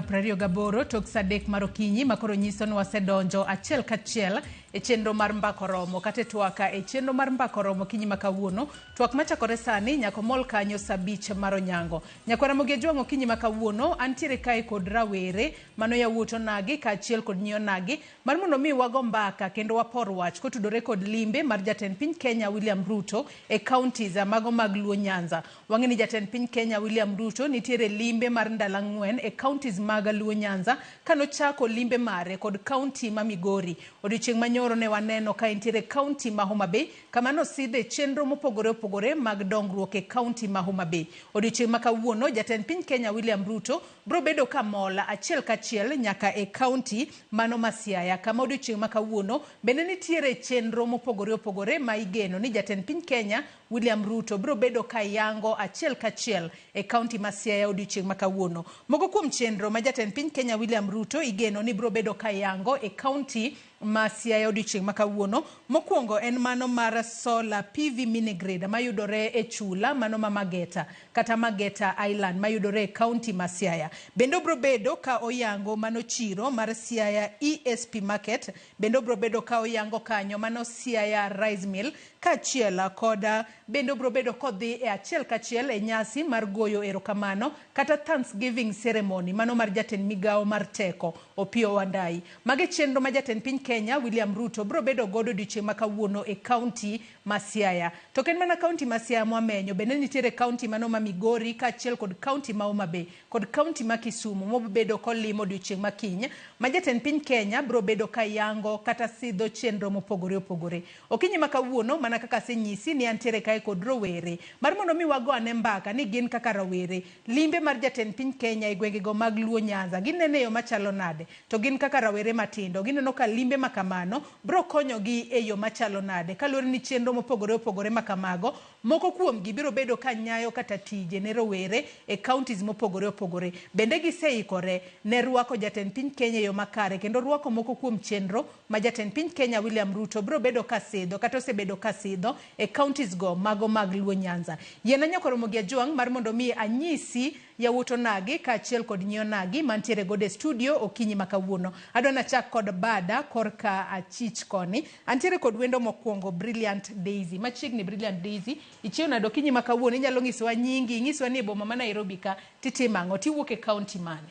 28 tok sa 3 mar okinyi makoro nyiso ni wasedonjo achiel kachiel e chenro mar Mbaka Oromo kata e twak e chenro mar Mbaka Oromo okinyi ma kawuono. Twak machakore sani nyaka omol kanyo sa 5 mar onyango. Nyakwar Ramogi Ajwang' okinyi ma kawuono antiere kae kod rawere mano yawuot onagi kaachiel kod nyi onagi mar mondo mi wago mbaka kendo wapor wach kotudore kod limbe mar jatend piny Kenya William Ruto e counties mago mag Luo Nyanza. Wang'e ni jatend piny Kenya William Ruto nitiere limbe mar ndalo ang'wen e counties mag Luo Nyanza kanochako limbe mare kod county ma Migori. Odiochieng' manyoro ne waneno ka entiere county ma Homa Bay kama nosidhe chenro mopogore opogore mag dongruok e county ma Homa Bay. Odiochieng' ma kawuono jatend piny Kenya William Ruto bro bedo ka mol achiel kachiel nyaka e county mano ma Siaya kama odiochieng' ma kawuono bende nitiere chenro mopogore opogore ma igeno ni jatend piny Kenya William Ruto biro bedo ka yango achiel kachiel e kaunti ma Siaya odiochieng' ma kawuono. Moko kuom chenro ma jatend piny Kenya William Ruto igeno ni biro bedo ka yango e kaunti ma Siaya odiochieng' ma kawuono, mokwongo en mano mar solar PV mini-grid mayudore e chula mano ma Mageta kata Mageta Island mayudore e kaunti ma Siaya. Bende obiro bedo ka oyango mano chiro mar Siaya ESP Market, bende obiro bedo ka oyango kanyo mano Siaya Rice Mill kaachiel kod bende obiro bedo kodhi e achiel kachiel e nyasi mar goyo erokamano kata Thanksgiving ceremony mano mar jatend migawo mar teko Opiyo Wandayi. Mago e chenro ma jatend piny Kenya William Ruto biro bedo godo odiochieng' ma kawuono e kaunti ma Siaya. To ok en mana kaunti ma Siaya mwamenyo, bende nitiere kaunti mano ma Migori kaachiel kod kaunti ma Homa Bay kod kaunti ma Kisumu mobedo kolimo odiochieng' ma kiny ma jatend piny Kenya biro bedo ka yango kata sidho chenro mopogore opogore. Okinyi ma kawuono mana kaka asenyisi ni antiere kae kod rowere mar mondo mi wago ane mbaka ni gin kaka rawere limbe mar jatend piny Kenya e gwengego mag Luo Nyanza ginene e yo machalo nade to gin kaka rawere matindo gineno ka limbe ma kamano bro konyogi e yo machalo nade kaluwore ni chenro mopogore opogore ma kamago moko kuomgi biro bedo ka nyayo kata tije ne rowere e counties mopogore opogore. Bende giseikore ne rwako jatend piny Kenya e yo makare kendo rwako moko kuom chenro ma jatend piny Kenya William Ruto biro bedo ka sidho kata osebedo ka sidho e counties go mago mag Luo Nyanza. Yiena nyaka Ramogi Ajwang' mar mondo mi anyisi yawuot onagi kaachiel kod nyi onagi mantiere godo e studio okinyi ma kawuono. Adwa nachak kod bada korka achich koni. Antiere kod wendo mokwongo Brilliant Daisy. Machiegni Brilliant Daisy, ichiew nade okinyi ma kawuono? Inyalo nyisowa nyingi, inyiswa ni e boma ma Nairobi ka titimo ang'o? Tiwuok e county mane?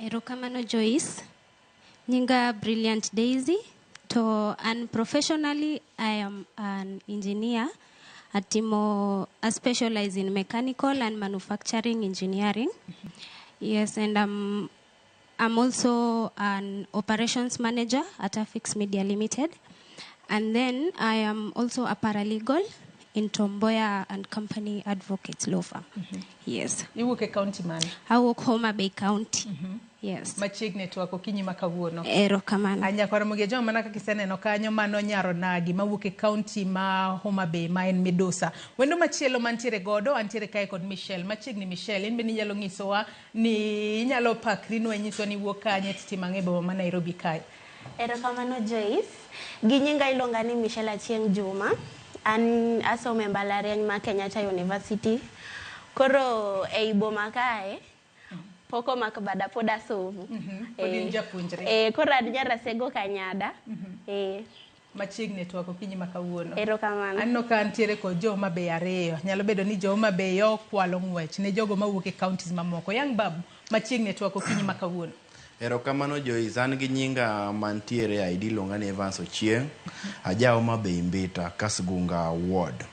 Erokamano Joyce. Nyinga Brilliant Daisy. To an professionally I am an engineer. Atimo I specialize in mechanical and manufacturing engineering. Yes, and I'm also an operations manager at Afix Media Limited. And then I am also a paralegal in Tomboya and Company Advocates Law Firm. Yes. Iwuok e county mane? Awuok Homa Bay County. Yes. Machiegni e twak okinyi ma kawuono. Erokamano. Nyakwar Ramogi Ajwang' mana kaka iseneno kanyo mano nyar onagi mawuok e county ma Homa Bay ma en Midusa. Wendo machielo mantiere godo antiere kae kod Michelle. Machiegni Michelle, in bende inyalo nyisowa ni inyalo pakri nwa inyiswa ni iwuok kanye titimo ang'o e boma ma Nairobi kae. Erokamano Joyce. Gi nyinga iluonga ni Michelle Achieng' Juma. An asomo e mbalariany ma Kenyatta University. Koro ei boma kae, pok omak bada pod asomo. Pod in japuonjre. Koro an nyarasego Kanyada. Machiegni e twak okinyi ma kawuono. Erokamano. Aneno ka ntiere kod jo Homa Bay ariyo. Nyalo bedo ni jo Homa Bay okwalo ng'wech ne jogo mawuok e counties mamoko. Young Babu, machiegni e twak okinyi ma kawuono. Erokamano Joyce, an gi nyinga mantiere e ID iluonga ni Evans Ochieng', aja Homa Bay Mbita, Kasgunga Ward.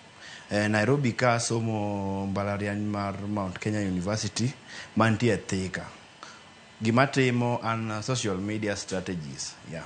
Nairobi ka asomo mbalariany mar Mount Kenya University mantie Thika. Gima timo an social media strategist. Yeah.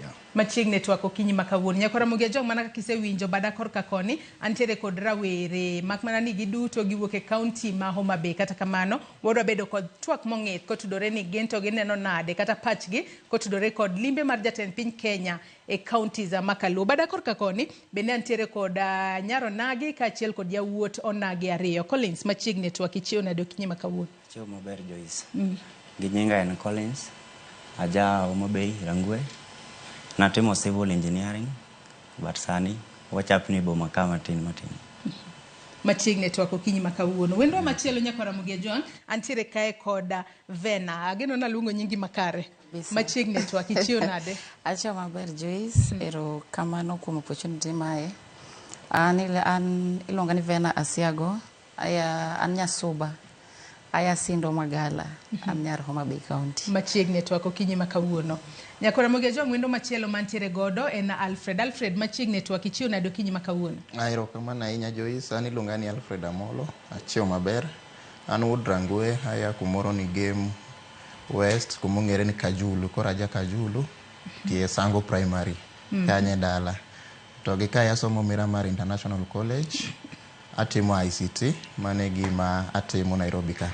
Yeah. Machiegni e twak okinyi ma kawuono. Nyakwar Ramogi Ajwang' mana kaka isewinjo bada korka koni, antiere kod rawere mak mana ni giduto giwuok e county ma Homa Bay. Kata kamano, wadwa bedo kod twak mong'ith kotudore ni gin to gineno nade kata pachgi kotudore kod limbe mar jatend piny Kenya e counties ma kaluo. Bada korka koni, bende antiere kod nyar onagi kaachiel kod yawuot onagi ariyo. Collins, machiegni e twak ichiew nade okinyi ma kawuono? Chiew maber Joyce. Gi nyinga en Collins, aja Homa Bay, Rangwe. Natimo civil engineering, but sani wachapni boma ka matin matin. Machiegni e twak okinyi ma kawuono. Wendwa machielo Nyakwar Ramogi Ajwang', antiere kae koda Vena. Ageno naluongo nyingi makare. Kabisa. Machiegni e twak, ichiew nade? Achiew maber Joyce, erokamano kuom opportunity mae. An, an iluonga ni Vena Asiago, aya, an Nyasuba, aya Sindo Magala, an nyar Homa Bay County. Machiegni e twak okinyi ma kawuono. Nyakwar Ramogi Ajwang' wendo machielo mantiere godo en Alfred. Alfred, machiegni e twak, ichiew nade okinyi ma kawuono? Erokamano ahinya Joyce, an iluonga ni Alfred Amolo, achiew maber. An wuod Rangwe, aya kumoro ni Game West, kumong'ere ni Kajulu, koro aja Kajulu, tie Sango Primary, kanyo e dala. To gi kae asomo Miramar International College, atimo ICT, mano e gima atimo Nairobi ka.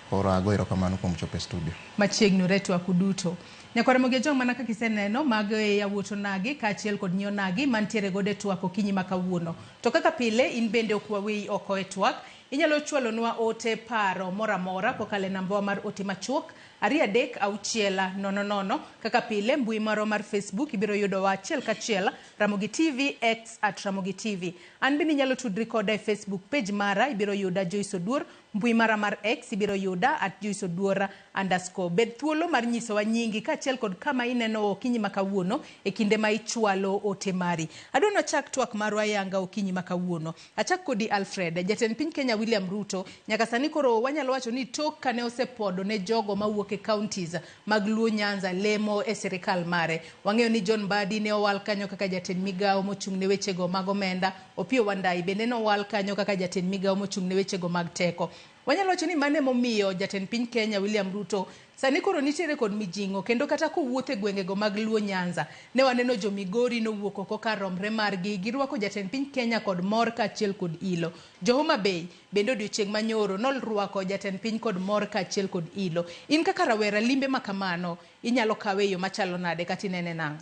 Koro ago erokamano kuom chopo e studio. Machiegni ure twak uduto. Nyakwar Ramogi Ajwang' mana kaka iseneno, mago e yawuot onagi kaachiel kod nyi onagi mantiere godo e twak okinyi ma kawuono. To kaka pile, in bende ok waweyi oko e twak. Inyalo chwalonwa ote paro moro amora kokalo e nambawa mar ote machuok 2 3 6 0 0. Kaka pile, mbui marwa mar Facebook ibiro yudowa achiel kachiel Ramogi TV, X at Ramogi TV. An bende inyalo tudri koda e Facebook page mara, ibiro yuda Joyce Oduor. Mbui mara mar X ibiro yuda at Joyce Oduor underscore. Bed thuolo mar nyisowa nyingi kaachiel kod kama ineno okinyi ma kawuono e kinde ma ichwalo ote mari. Adwa nachak twak marwa yanga okinyi ma kawuono. Achak kodi Alfred, jatend piny Kenya William Ruto, nyaka sani koro wanyalo wacho ni tok kane osepodo ne jogo mawuok e counties mag Luo Nyanza lemo e sirikal mare. Wang'eyo ni John Mbadi ne owal kanyo kaka jatend migawo mochung' ne wechego mag omenda, Opiyo Wandayi bende nowal kanyo kaka jatend migawo mochung' ne wechego mag teko. Wanyalo wacho ni mano emomiyo jatend piny Kenya William Ruto sani koro nitiere kod mijing'o kendo kata kowuotho e gwengego mag Luo Nyanza ne waneno jo Migori nowuok oko kar romre margi girwako jatend piny Kenya kod mor kaachiel kod ilo. Jo Homa Bay bende odiochieng' manyoro norwako jatend piny kod mor kaachiel kod ilo. In kaka rawera limbe ma kamano inyalo kawe e yo machalo nade kata inene nang'o?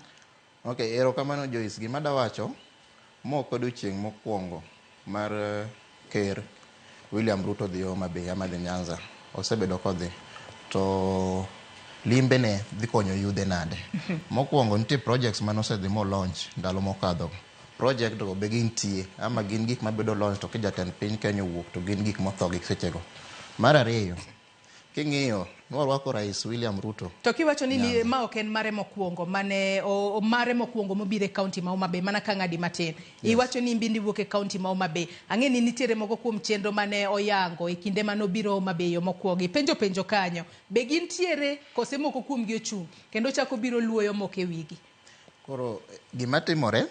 Ok, erokamano Joyce. Gima dawacho, ma ok odiochieng' mokwongo mar ker William Ruto dhi Homa Bay ama dhi Nyanza. Osebedo kodhi. To limbe ne dhi konyo yudhe nade? Mokwongo nitie projects mane osedhi mo launch ndalo mokadho. Project go be gintie ama gin gik mabedo launch to ka jatend piny Kenya owuok to gin gik motho gi sechego. Mar ariyo, king'iyo nwarwako Rais William Ruto To kiwacho ni ma ok en mare mokwongo mane o, mare mokwongo mobiro e kaunti ma Homa Bay mana ka ng'adi matin. Yes. Iwacho ni in bende iwuok e kaunti ma Homa Bay. Ang'e ni nitiere moko kuom chenro mane oyango e kinde mane obiro Homa Bay yo mokwongo. Ipenjo penjo kanyo. Be gintiere kose moko kuomgi ochung' kendo chako biro luoyo moko e wigi? Koro gima timore,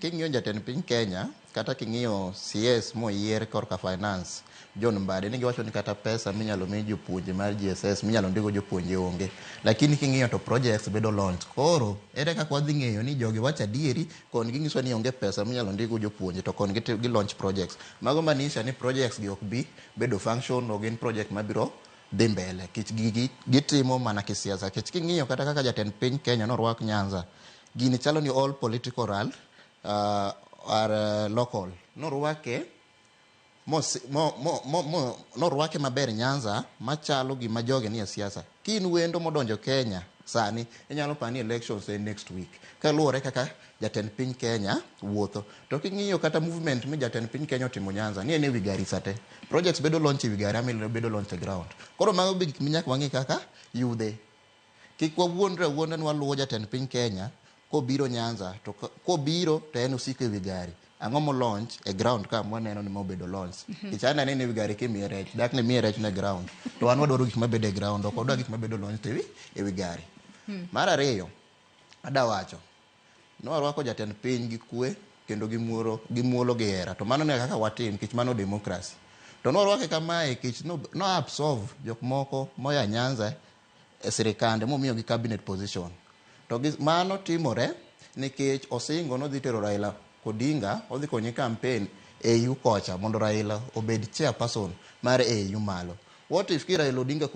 king'iyo jatend piny Kenya kata king'iyo CS moyier korka finance John Mbadi ni giwacho ni kata pesa minyalo mi jopuonje mar GSS minyalo ndikgo jopuonje onge. Lakini king'iyo to projects bedo launch. Koro ere kaka wadhi ng'eyo ni jogi wacho adieri koni ginyiso ni onge pesa minyalo ndikgo jopuonje to koni gi launch projects. Mago maanisha ni projects gi ok bi bedo function ok gin project mabiro dhi mbele kech gigi gitimo mana kisiasa kech king'iyo kata kaka jatend piny Kenya norwak Nyanza gini chalo ni all political are local norwake norwake maber Nyanza machalo gima jogi nie siasa. Ka in wendo modonjo Kenya sani inyalo paro ni elections en next week kaluwore kaka jatend piny Kenya wuotho. To king'iyo kata movement mi jatend piny Kenya otimo Nyanza ni en ewi gari sate. Projects bedo launch ewi gari ama bedo launch e ground. Koro mago be gik minyaka wang'i kaka yudhe. Kik wawuondre awuonda ni waluwo jatend piny Kenya kobiro Nyanza to kobiro to en osiko ewi gari. Ang'o mo launch e ground ka mwaneno ni mobedo launch. Nikech an anene ewi gari kimiye rech, dak ne miye rech ne ground. To wan wadwaro gik mabedo e ground, ok wadwar gik mabedo launched ewi gari. Mar ariyo, ada wacho, ne warwako jatend piny gi kwe kendo gi muolo gi muolo gi hera. To mano ne kaka watim nikech mano democracy. To ne warwake kamae nikech no absorb jok moko moya Nyanza e sirikande momiyogi cabinet position. To gi, mano timore nikech osingo nodhi tero Raila Odinga odhi konye campaign AU kocha mondo Raila obed chairperson mar AU malo. What if ki Raila Odinga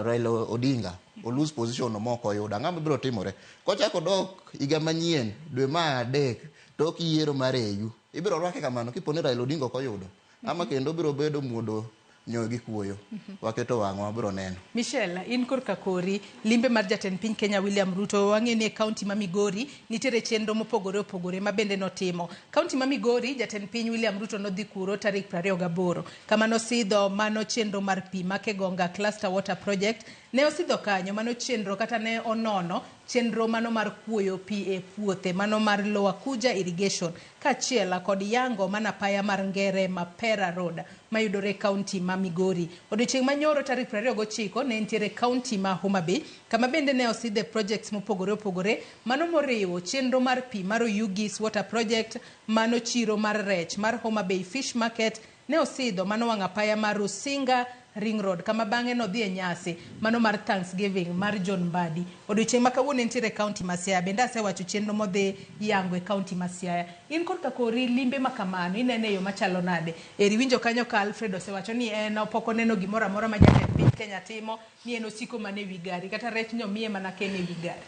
Raila Odinga o lose position no mok oyudo ang'o mabiro timore? Kochako dok higa manyien dwe mar adek tok yiero mar AU ibiro rwake kamano kipo ni Raila Odinga ok oyudo ama kendo biro bedo muodo Nyoyo gi kuoyo. Waketo wang'wa wabiro neno. Michelle, in korka kori, limbe mar jatend piny Kenya William Ruto, wang'eyo ni e kaunti ma Migori nitiere chenro mopogore opogore ma bende notimo. Kaunti ma Migori, jatend piny William Ruto nodhi kuro tarik 28, kama nosidho mano chenro mar pi ma Kegonga Cluster Water Project. Ne osidho kanyo mano chenro kata ne onono chenro mano mar kuoyo pi e puothe mano mar Lower Kuja Irrigation kaachiel kod yango mana apaya mar Ngere Mapera Road mayudore e kaunti ma Migori. Odiochieng' manyoro tarik 29 ne nitiere kaunti ma Homa Bay kama bende ne osidhe projects mopogore opogore mano moriwo chenro mar pi mar Oyugis Water Project, mano chiro mar rech mar Homa Bay Fish Market ne osidho mano wang' apaya mar Rusinga Ring Road kama bang'e nodhi e nyasi mano mar Thanksgiving mar John Mbadi. Odiochieng' ma kawuono entiere e kaunti ma Siaya bende asewacho chenro modhi yango e kaunti ma Siaya. In korka kori limbe ma kamano inene e yo machalo nade? Eri winjo kanyo ka Alfred osewacho ni en pok oneno gimoro amora ma jatend piny Kenya timo ni en osiko mana e wi gari kata rech nyomiye mana ka en e wi gari.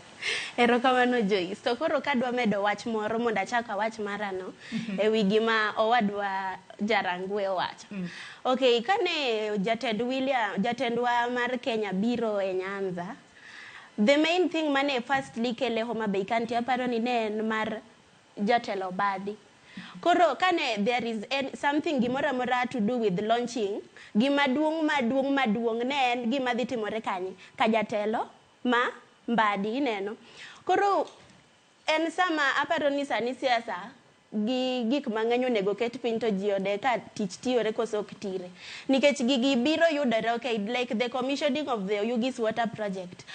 Erokamano Joyce. To koro kadwa medo wach moro mondo achak awach marano e wi gima owadwa Jarangwe owacho. Okay, kane jatend William, jatendwa mar Kenya biro e Nyanza, the main thing mane firstly kele Homa Bay County aparo ni ne en mar jatelo Mbadi. Koro kane there is any, something gimoro amora to do with launching, gima duong' maduong' maduong' ne en gima dhi timore kanye? Ka jatelo ma Mbadi ineno. Koro en sama aparo ni sani siasa gi gik mang'eny onego ket piny to ji one ka tich tiyore koso ok tire. Nikech gigi biro yudore okay, like the commissioning of the Oyugis Water Project.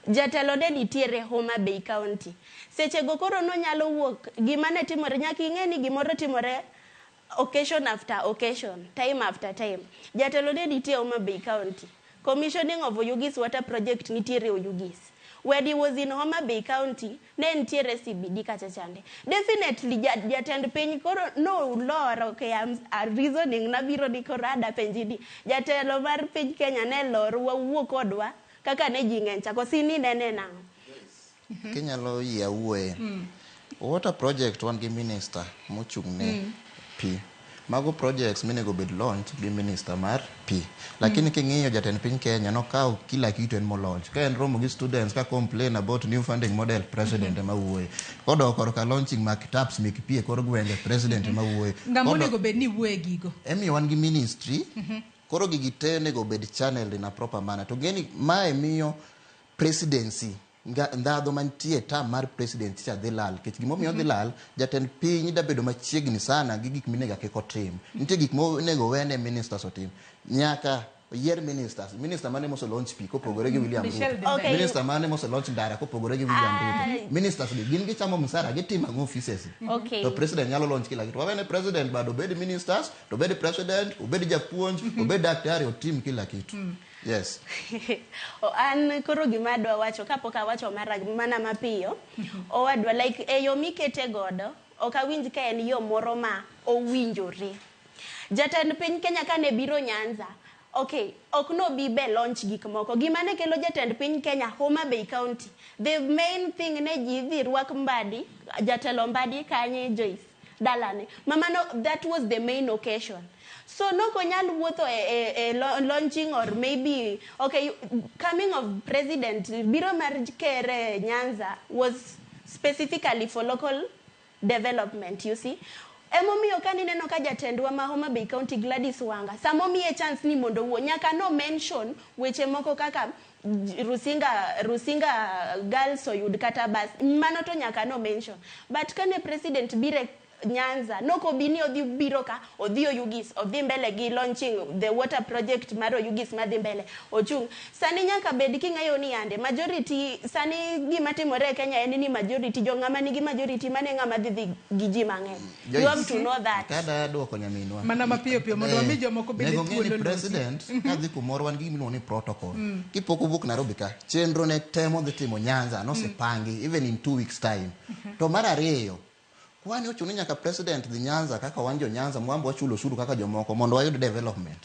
Jatelo ne nitiere Homa Bay County. Seche go koro nonyalo wuok, gima ne timore, nyaka ing'e ni gimoro timore occasion after occasion, time after time. Jatelo ne nitie Homa Bay County. Commissioning of Oyugis Water Project nitiere Oyugis. When he was in Homa Bay County, ne nitiere CBD kacha chande. Definitely jatend piny koro no lor, okay, I'm reasoning nabiro ni koro ada penji ni jatelo mar piny Kenya ne lor wawuo kodwa kaka ne ji ng'eny cha kosi ni nene nang'o. Kinyalo yie awuoye. Water project wan gi minister mochung' ne pi. Mago projects minego bed launch gi minister mar pi. Lakini king'iyo jatend piny Kenya nokawo kila kitu en molaunch. Ka en romo gi students ka complain about new funding model, president ema wuoye. Kodok korka launching mag taps mek pi e kor gwenge, president ema wuoye. Ng'ama onego bed ni wuoye gigo? Emiyo wan gi ministry, koro gigi te onego bed channeled in a proper manner. To ng'eni mae miyo presidency ndhadhu mantie term mar presidency cha dhi lal. Nikech gimomiyo odhi lal, jatend piny dabedo machiegni sana gi gik minego kik otim. Nitie gik monego wene ministers otim. Nyaka oyier ministers. Minister mane mose launch pi kopogore gi William Ruto. Okay. Minister mane mose launch ndara kopogore gi William Ruto. Ministers gi gin gichamo msara gitimo ang'o offices. Okay. To president nyalo launch kila kitu. Wawene president bado obed ministers, to obed president, obed japuonj, obed daktari, otim kila kitu. Yes. O, an koro gima adwa wacho kapok awacho mara mana mapiyo owadwa like e yo mikete godo ok awinj ka en yo moro ma owinjore. Jatend piny Kenya kane biro Nyanza, okay, ok nobi be launch gik moko. Gima ne kelo jatend piny Kenya Homa Bay County, the main thing ne ji dhi rwak Mbadi, jatelo Mbadi kanye Joyce dalane. Mamano, that was the main occasion. So nok onyal wuotho e launching or maybe, okay, coming of president, biro mar ker e Nyanza was specifically for local development, you see. Emomiyo ka nineno ka jatendwa ma Homa Bay County Gladys Wanga, samomiye chance ni mondo owuo, nyaka no mention weche moko kaka Rusinga girls oyud kata bas, mano to nyaka no mention. But kane president bire Nyanza, nokobi ni odhi biro ka, odhi Oyugis, odhi mbele gi launching the water project mar Oyugis madhi mbele, ochung'. Sani nyaka bed king'eyo ni yande, majority, sani gima timore e Kenya en ni majority, jo ng'ama nigi majority mane ng'ama dhi dhi gi ji mang'eny. You have to know that. Kada duoko nyaminwa. Mana mapiyo piyo mondo wami jomoko bende Nego ng'e ni thuolo losi. president kadhi kumoro wan gi gimiluongo ni protocol. Kipok owuok Nairobi ka, chenro ne temo dhi timo Nyanza nosepangi even in 2 weeks time. To mar ariyo, kwani ochuno ni nyaka president dhi Nyanza kaka wan jo Nyanza mwambo wachulo osuru kaka jomoko mondo wayud development.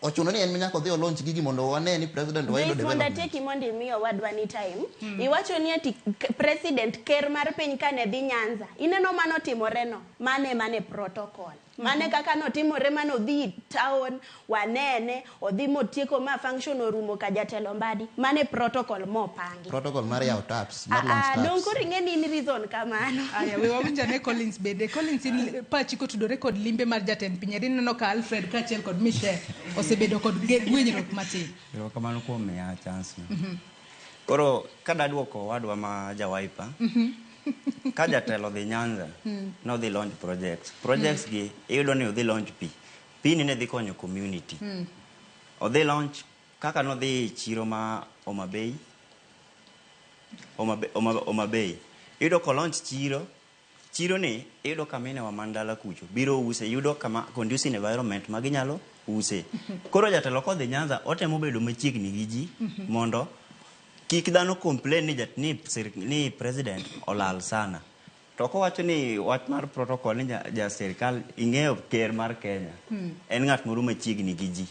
Ochuno ni en nyaka odhi olaunch gigi mondo wane ni president wayudo Joyce, mondo development. atieki mondo imi owadwa ni time. Iwacho ni ati president ker mar piny kane dhi Nyanza. Ineno mano timore no, mane mane protocol. Mane kaka notimore manodhi town wanene odhi motieko ma function orumo ka jatelo Mbadi. Mane protocol mopangi. Protocol mar yawo taps, mar launch Ah, ah, dong taps. koro ing'e ni in reason kamano. Aya, we wawinj ane Collins bende. Collins, in pachi kotudore kod limbe mar jatend piny. Eri ineno ka Alfred kaachiel kod Michelle osebedo kod gwenyruok matin. Erokamano kuom miya chance no. Koro kadaduoko owadwa ma ja Wiper, ka jatelo odhi Nyanza, nodhi launch projects. Projects gi iyudo ni odhi launch pi. Pi ni ne dhi konyo community. Odhi launch kaka nodhi chiro ma Homa Bay, Homa Bay. Iyudo ko launch chiro, chiro ni iyudo ka minewa man dala kucho biro use, yudo kama conducive environment ma ginyalo use. Koro jatelo kodhi Nyanza otemo bedo machiegni gi ji mondo kik dhano complain ni, jat, ni, ni president olal sana. To kowacho ni wach mar protocol ni ja sirkal ing'eyo ker mar Kenya en ng'at moro machiegni gi ji.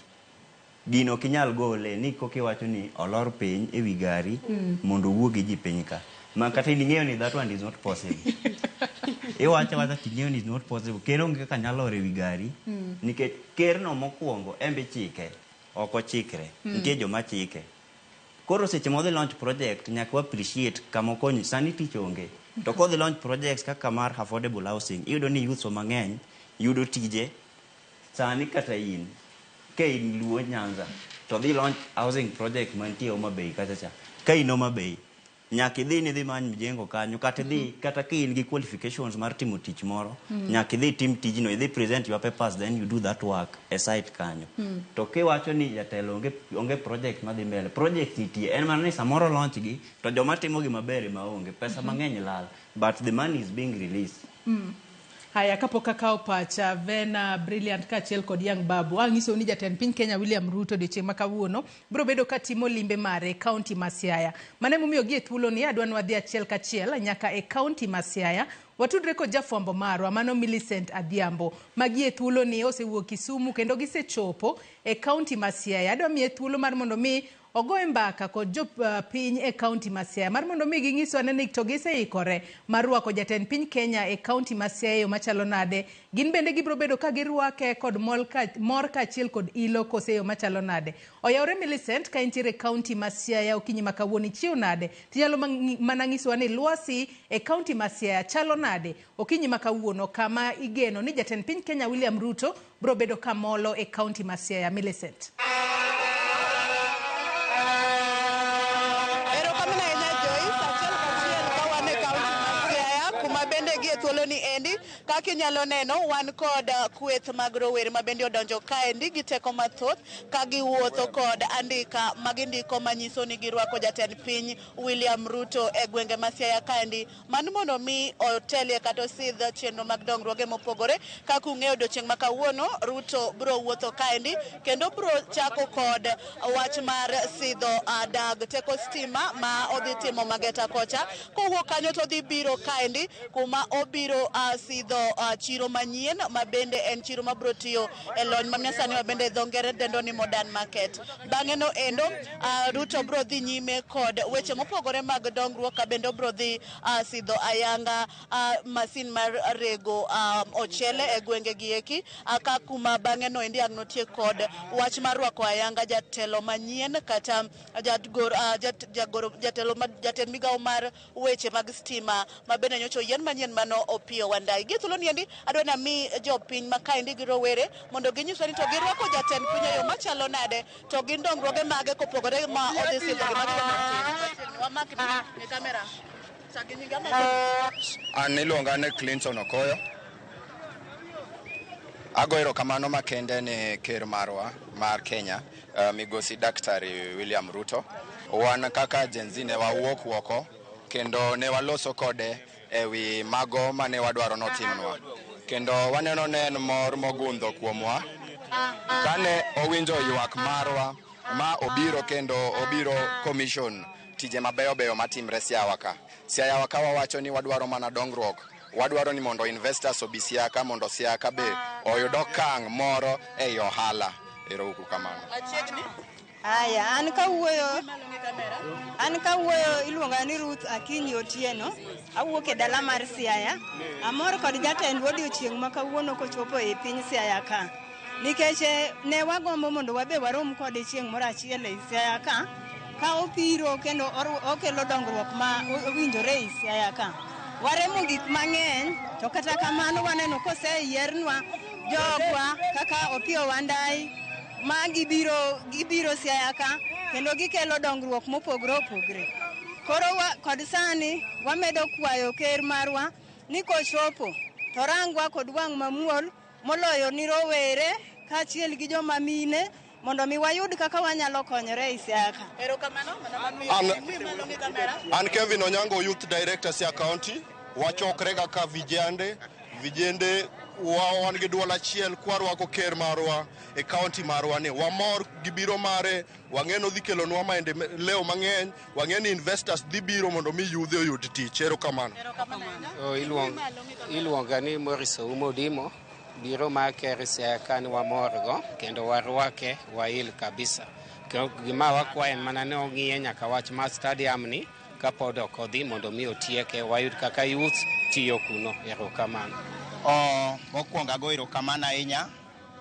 Gino ok inyal gole ni kokiwacho ni olor piny ewi gari mondo owuo gi ji piny ka. Ma kata in ing'eyo ni that one is not possible. Iwacho awacha ting'eyo ni is not possible. Ker onge kaka nyalo lor ewi gari nikech ker no mokwongo en be ichike, ok ochikre. Nitie joma chike. Koro seche modhi launch project nyaka wa appreciate kama okonyo. Sani tich onge. To kodhi launch projects kaka mar affordable housing, iyudo ni youths mang'eny yudo tije. Sani kata in, ka in Luo Nyanza, to dhi launch housing project mantie Homa Bay kacha cha. Ka in Homa Bay, nyaka idhi ni idhi many mjengo kanyo, kata idhi, kata ka in gi qualifications mar timo tich moro, nyaka idhi tim tijno, idhi present your papers, then you do that work e site kanyo. To kiwacho ni jatelo onge project madhi mbele, project nitie, en mana ni samoro launch gi, to joma timo gi maber ema onge, pesa mang'eny lal, but the money is being released. Haya, kapok akawo pacha Vena Brilliant kaachiel kod Young Babu, ang'isou ni jatend piny Kenya William Ruto odiochieng' ma kawuono biro bedo ka timo limbe mare e kaunti ma Siaya. Mano emomiyo gi e thuoloni adwa ni wadhi achiel kachiel nyaka e kaunti ma Siaya. Watudre kod jafwambo marwa mano Millicent Adhiambo. Magi e thuoloni osewuok Kisumu kendo gisechopo e kaunti ma Siaya. Adwa miye thuolo mar mondo mi ogoye mbaka kod jopiny e kaunti ma Siaya mar mondo mi ging'iswa ane ni to giseikore mar rwako jatend piny Kenya e kaunti ma Siaya e yo machalo nade. Gin bende gibiro bedo ka girwake kod mor kaachiel kod ilo kose e yo machalo nade. Oyawre Millicent ka intiere e kaunti ma Siaya okinyi ma kawuono ichiew nade? Tinyalo mana ng'isowa ni lwasi e kaunti ma Siaya chalo nade okinyi ma kawuono kama igeno ni jatend piny Kenya William Ruto biro bedo ka molo e kaunti ma Siaya. Millicent. Erokamano ahinya Joyce, achiel kachiel ka wan e kaunti ma Siaya kuma bende gie thuoloni endi kaka inyalo neno wan kod kweth mag rowere ma bende odonjo kaendi gi teko mathoth ka giwuotho kod andika magindiko manyiso ni girwako jatend piny William Ruto e gwenge ma Siaya kaendi mano mondo mi otelie kata osidh chenro mag dongruoge mopogore. Kaka ung'eyo odiochieng' ma kawuono Ruto biro wuotho kaendi kendo biro chako kod wach mar sidho dag teko stima ma odhi timo Mageta kocha. Kowuok kanyo to odhi biro kaendi kuma obiro sidho chiro manyien ma bende en chiro mabiro tiyo e lony ma nyasani ma bende dho ngere dendo ni modern market. Bang'e no endo Ruto biro dhi nyime kod weche mopogore mag dongruok ka bende obiro dhi sidho ayanga masin mar rego ochele e gwenge gi eki ka kuma bang'e no endi ang' notiek kod wach mar rwako ayanga jatelo manyien kata jatelo jatend migawo mar weche mag stima ma bende nyocha oyien manyien mano Opiyo Wandayi. Gi thuolo ni endi adwa ni ami jopiny ma kaendi gi rowere mondo ginyiswa ni to girwako jatend piny e yo machalo nade to gin dongruoge mage kopogore ma odhi sidho gi mago wamakni e kamera. Chak gi nyingi ama An iluonga ni Clinton Okoyo. Ago erokamano makende ne ker marwa mar Kenya, migosi Daktari William Ruto. Wan kaka Gen Z ne wawuok oko kendo ne waloso kode ewi mago mane wadwaro notimnwa. Kendo waneno ne en mor mogundho kuomwa kane owinjo ywak marwa ma obiro kendo obiro commission tije mabeyo beyo matimre Siaya ka. Siaya ka wawacho ni wadwaro mana dongruok. Wadwaro ni mondo investors obi Siaya ka mondo Siaya ka be oyud okang' moro ei ohala. Ero uru kamano. Machiegni. Aya, an kawuoyo an kawuoyo iluonga ni Ruth Akinyi Otieno. Awuok e dala mar Siaya. Amor kod jatendwa odiochieng' ma kawuono kochopo e piny Siaya ka. Nikech ne wagombo mondo wabe warom kode chieng' moro achiel ei Siaya ka. Ka obiro kendo okelo dongruok ma owinjore ei Siaya ka. Waremo gik mang'eny to kata kamano waneno koseyiernwa jogwa kaka Opiyo Wandayi ma gibiro gibiro Siaya ka kendo gikelo dongruok mopogore opogore. Koro kod sani wamedo kwayo ker marwa ni kochopo to rangwa kod wang' mamuol moloyo ni rowere kaachiel gi joma mine mondo mi wayud kaka wanyalo konyore ei Siaya ka. Erokamano. An Kevin Onyango, Youth Director Siaya County. Wachokre kaka vijende, vijende wan gi duol achiel kwarwako ker marwa e county marwa ni. Wamor gi biro mare, wang'e ni odhi kelonwa maendeleo mang'eny, wang'e ni investors dhi biro mondo mi yudhe oyud tich. Erokamano. Oh, iluonga ni Morris Oumo Odimo. Biro mar ker Siaya ka ni wamorgo kendo warwake wail kabisa. Gima wakwayo en mana ni ong'iye nyaka wach mar stadium ni kapod ok odhi mondo mi otieke wayud kaka youth tiyo kuno. Erokamano. Mokwongo ago erokamano ahinya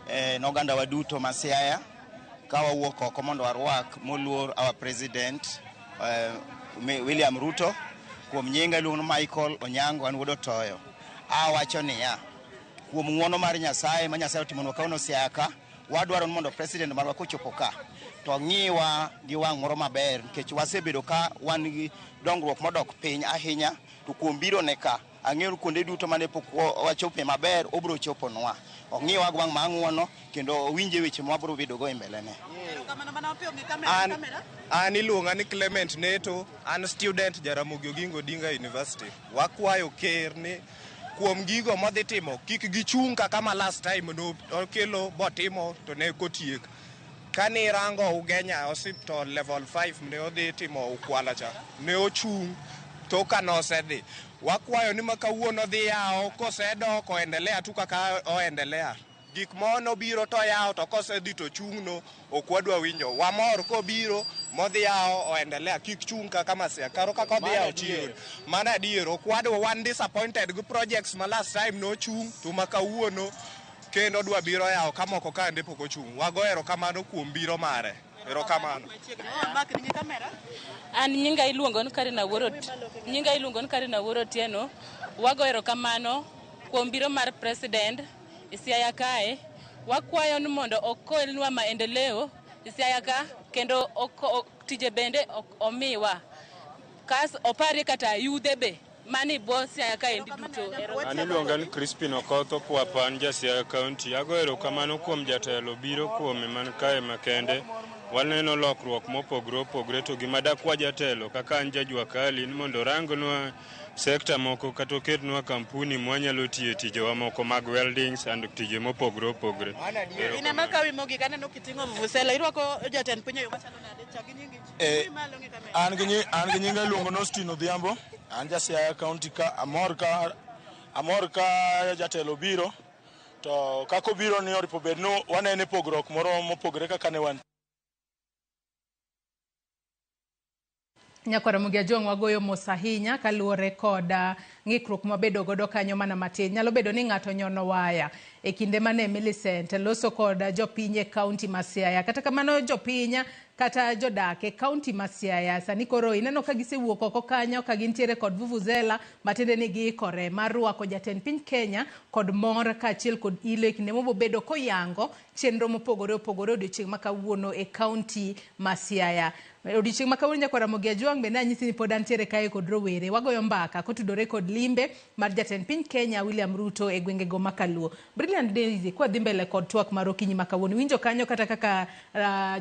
ne oganda wa duto ma Siaya ka wawuok oko mondo warwak moluor our president William Ruto. Kuom nyinga iluongo ni Michael Onyango, an wuod Otoyo. Awacho niya, kuom ng'uono mar Nyasaye ma Nyasaye otimonwa kawuono Siaya ka, wadwaro ni mondo president marwa kochopo ka to ng'iwa gi wang' moro maber nikech wasebedo ka wan gi dongruok modok piny ahinya to kuom biro ne ka ang'eyo ni kuonde duto mane pok wachope maber obiro choponwa ong'iwa gi wang' mang'uono kendo owinje weche ma wabiro bedo go e mbele ne. An iluonga ni Clement Neto, an student Jaramogi Oginga Odinga University. Wakwayo ker ni kuom gigo modhi timo kik gichung' kaka ma last time no okelo botimo to ne kotiek. Kani irango Ugenya Hospital level 5 ne odhi timo Ukwala cha, ne ochung' tok ka nosedhi. Wakwayo ni ma kawuono dhi yawo kosedok oendelea tu kaka oendelea. Gik mo nobiro to yawo to kosedhi to chung' no ok wadwa winjo. Wamor kobiro modhi yawo oendelea kik chung' kaka Masia karo kaka odhi yawo chiro. Mano adier ok wadwa wan disappointed gi projects ma last time nochung' to ma kawuono kendo dwa biro yawo ka moko kande pok ochung'. Wago erokamano kuom biro mare. Erokamano. An nyinga iluongo ni Karina Wuoro, nyinga iluongo ni Karina Wuoro Otieno. Wago erokamano kuom biro mar president e Siaya kae. Wakwayo ni mondo okelnwa maendeleo e Siaya ka kendo tije bende omiwa. Kas oparie kata yudhe be mani bwo Siaya kaendi duto. An iluonga ni Crispin Okoth Okwapa, an ja Siaya County. Ago erokamano kuom jatelo biro kuome man kae makende. Waneno lokruok mopogore opogore to gima dakwa jatelo kaka an jajua kali ni mondo orangnwa sekta moko kata oketnwa kampuni mwanyalo tiye tijewa moko mag weldings and tije mopogore opogore. In ema kawi mogik aneno kiting'o vuvuzela irwako jatend piny e yo machalo nade chak gi nyingi. An gi nyinga iluongo ni Austin Odhiambo, an ja Siaya County ka amor ka jatelo biro to kaka obiro ni oripo bed ni wanene pogruok moro mopogore kaka ne wan. Nyakwar Ramogi Ajwang' wagoyo mos ahinya kaluwore kod ng'ikruok mwabedo godo kanyo mana matin. Nyalo bedo ni ng'ato nyono waya e kinde mane Millicent loso kod jopiny e kaunti ma Siaya. Kata kamano jopiny kata jodak e kaunti ma Siaya sani koro ineno ka gisewuok oko kanyo ka gintiere kod vuvuzela matiende ni giikore mar rwako jatend piny Kenya kod mor kaachiel kod ilo e kinde mobobedo koyango chenro mopogore opogore odiochieng' ma kawuono e kaunti ma Siaya. Odiochieng' ma kawuono nyakwar Ramogi Ajwang' bende anyisi ni pod antiere kae kod rowere. Wagoyo mbaka kotudore kod limbe mar jatend piny Kenya William Ruto e gwengego ma Kaluo. Brilliant Daisy, kwadhi mbele kod twak mar okinyi ma kawuono, iwinjo kanyo kata kaka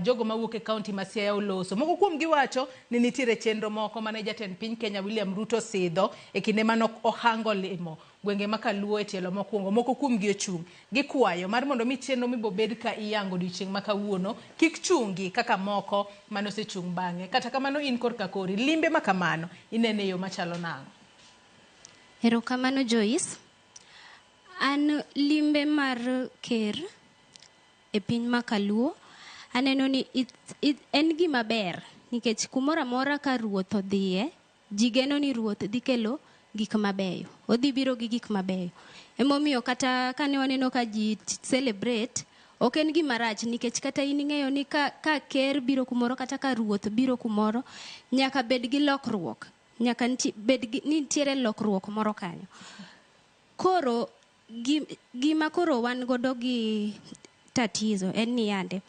jogo mawuok e kaunti ma Siaya oloso. Moko kuom gi wacho ni nitiere chenro moko mane jatend piny Kenya William Ruto sidho e kinde mane ohango limo gwenge ma Kaluo e tielo mokwongo. Moko kuom gi ochung' gikwayo mar mondo mi chenro mibobed ka iyango odiochieng' ma kawuono kik chungi kaka moko mane osechung' bang'e. Kata kamano in korka kori, limbe ma kamano inene e yo machalo nang'o? Erokamano Joyce. An limbe mar ker e piny ma Kaluo Aneno ni en gima ber nikech kumoro amora ka ruoth odhiye, ji geno ni ruoth dhi kelo gik mabeyo. Odhi biro gi gik mabeyo. Emomiyo kata kane waneno ka ji celebrate, ok en gima rach nikech kata in ing'eyo ni ka ker biro kumoro kata ka ruoth biro kumoro, nyaka bed gi lokruok. Nyaka bed gi, ni nitiere lokruok moro kanyo. Koro gima koro wan godo gi tatizo en ni yande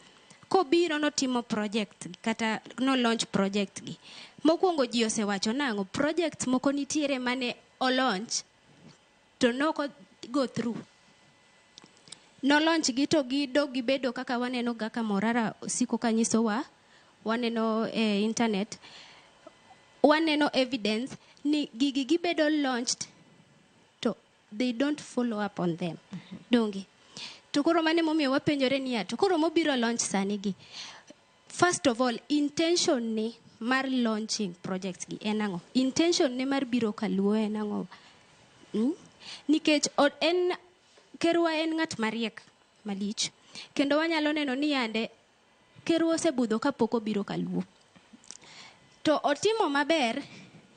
kobiro notimo project kata no launch project gi. Mokwongo ji osewacho nang'o, project moko nitiere mane o launch to noko go through. No launch gi to gidog gibedo kaka waneno ga ka Morara siko ka nyisowa, waneno e internet, waneno evidence ni gigi gibedo launched to they don't follow up on them. Donge? To koro mano emomiyo wapenjore niya, to koro mobiro launch sani gi. First of all, intention ne mar launching projects gi en ang'o? Intention ne mar biro kaluo en ang'o? Nikech en kerwa en ng'at mariek malich. Kendo wanyalo neno ni yande kerwa osebudho kapok obiro kaluo. To otimo maber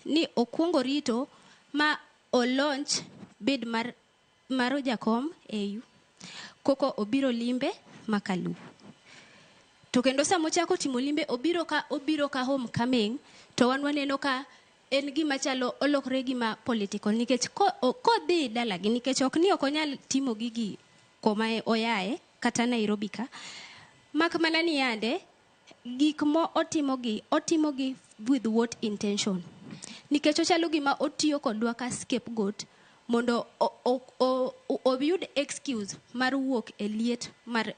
ni okwongo rito ma o launch bid mar jakom AU. Koko obiro limbe makaluo. To kendo sama ochako timo limbe obiro ka homecoming to wan waneno ka en gima chalo olokre gima political nikech kodhi dalagi nikech ok ni ok onyal timo gigi koma oyae kata Nairobi ka. Mak mana ni yande gik mo otimogi with what intention. Nikech ochalo gima otiyo kodwa ka scapegoat mondo oyud excuse mar wuok e liet mar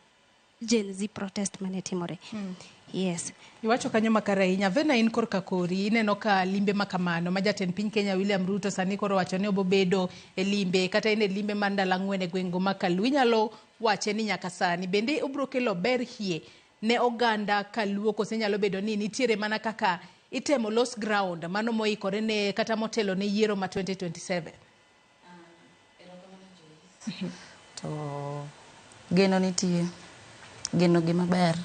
Gen Z protest mane timore. Yes. Iwacho kanyo makare ahinya. Vena in korka kori, ineno ka limbe makamano ma jatend piny Kenya William Ruto sani koro wacho ni obobedo e limbe kata en e limbe mar ndalo ang'wen e gweng'go ma Kaluo. Inyalo wache ni nyaka sani bende obiro kelo ber hie ne oganda Kaluo kose nyalo bedo ni nitiere mana kaka itemo los ground mano moikore ne kata motelo ne yiero ma 2027. To geno nitie, geno gima ber.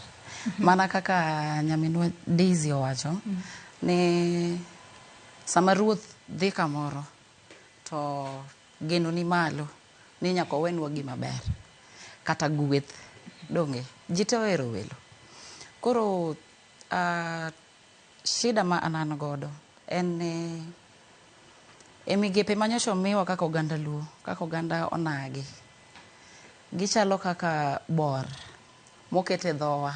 Mana kaka nyaminwa Daisy owacho ni sama ruoth dhi kamoro to geno ni malo ni nyaka owenwa gima ber kata gweth. Donge ji te ohero welo. Koro shida ma an godo en ni e migepe manyocha omiwa kaka oganda Luo, kaka oganda onagi, gichalo kaka bor moket e dhowa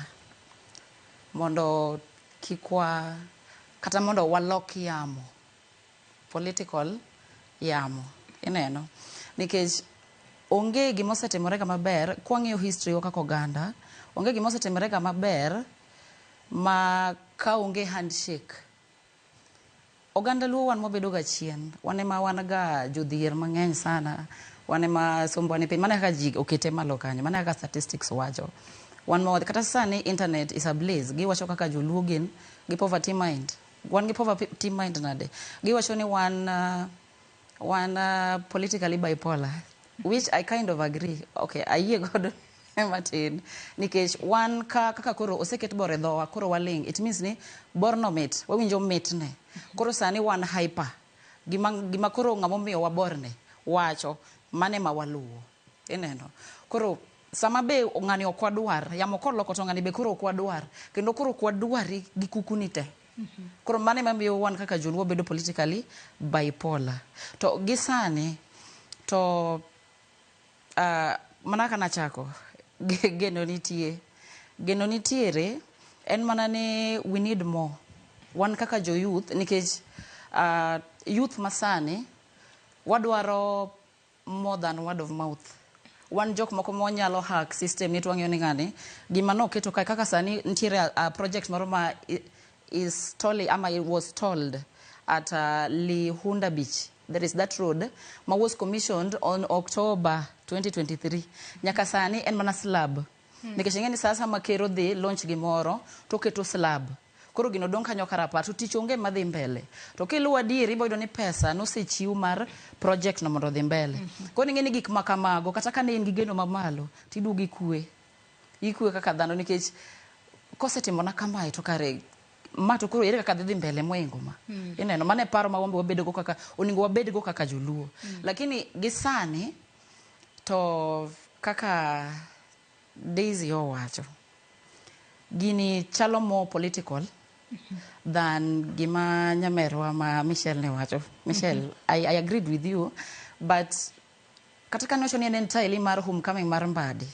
mondo kik wa kata mondo walok yamo, political yamo, ineno. Nikech onge gima osetimore ga maber, kwang'iyo history wa kaka oganda, onge gima osetimore ga maber ma ka onge handshake. Oganda Luo wan wabedo ga chien, wan ema wan ga jodhier mang'eny sana, wan ema sombwa ni piny, mana kaka ji okete malo kanyo, mana kaka statistics wacho. Wan ma kata sani internet is ablaze, giwacho kaka joluo gin gi poverty mind. Wan gi poverty mind nade? Giwacho ni wan politically bipolar, which I kind of agree. Okay, ayie godo matin. Nikech wan kaka koro oseket bor e dhowa, koro waling'. It means ni borno mit, wawinjo mitne. Koro sani wan hyper. Gima koro ng'ama omiyo waborne wacho, mane ma waluwo. Ineno. Koro sama be ng'ani ok wadwar, yamo koloko to ng'ani be koro ok wadwar. Kendo koro ok wadwari gi kukuni te. Koro mane mamiyo wan kaka joluo bedo politically bipolar. To gi sani, to mana kaka nachako, geno nitie. Geno nitiere, en mana ni we need more. Wan kaka jo youth, nikech youth masani, wadwaro more than word of mouth. Wan jok moko mwanyalo hack system ni to wang'iyo ni ng'ani, gima noketo kae, kaka sani nitiere a project moro ma is told, ama it was told at Lihunda Beach. There is that road ma was commissioned on October 2023. Nyaka sani en mana slab. Nikech ing'e ni sasa ma ker odhi launch gimoro to oketo slab. Koro gino dong' kanyo karapar to tich onge madhi mbele. To kiluwo adieri ibo yudo ni pesa nosechiw mar project no mondo odhi mbele. Koro ing'e ni gik ma kamago kata ka ne in gi geno mamalo tiduogo ikwe. Ikwe kaka dhano nikech Kosetimona kamae to kare ma to koro ere kaka dhi dhi mbele moingo ma. Ineno, mano e paro ma wambe wabedo go kaka onego wabed go kaka joluo. Lakini gi sani to kaka Daisy owacho, gini chalo more political than gima nyamerwa ma Michelle ne wacho. Michelle, I agreed with you, but kata ka nowacho ni en entirely mar homecoming mar Mbadi,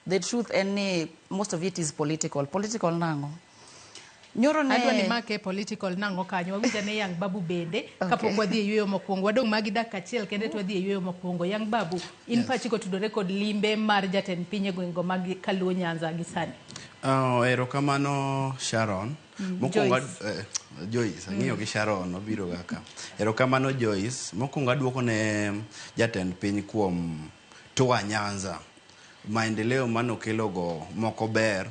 the truth en ni most of it is political. Political nang'o? Nyoro ne Adwa ni make political nang'o kanyo. Wawinjo ane Young Babu bende kapok wadhi e yueyo mokwongo. Wadong' magi dakika achiel kende to wadhi e yueyo mokwongo. Young Babu, in pachi kotudore kod limbe mar jatend piny e gwengego mag Kaluo Nyanza gi sani. Erokamano Sharon. Mokwongo Joyce. Joyce, ang'iyo gi Sharon obiro ga ka. Erokamano Joyce. Mokwongo aduoko ne jatend piny kuom tour Nyanza. Maendeleo manokelo go moko ber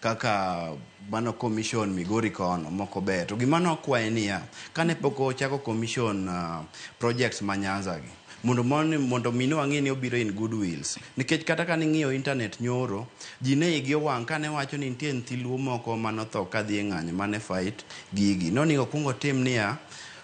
kaka mano commission Migori kono moko ber. To gima nokwaye niya, kane pok ochako commission projects ma Nyanza gi, mondo mi wang'e ni obiro in good wills. Nikech kata ka ning'iyo internet nyoro, ji ne igi owang' kane wacho ni nitie nyithi luo moko manotho kadhi e ng'anyo mane fight gigi. Nonego okuong otim niya,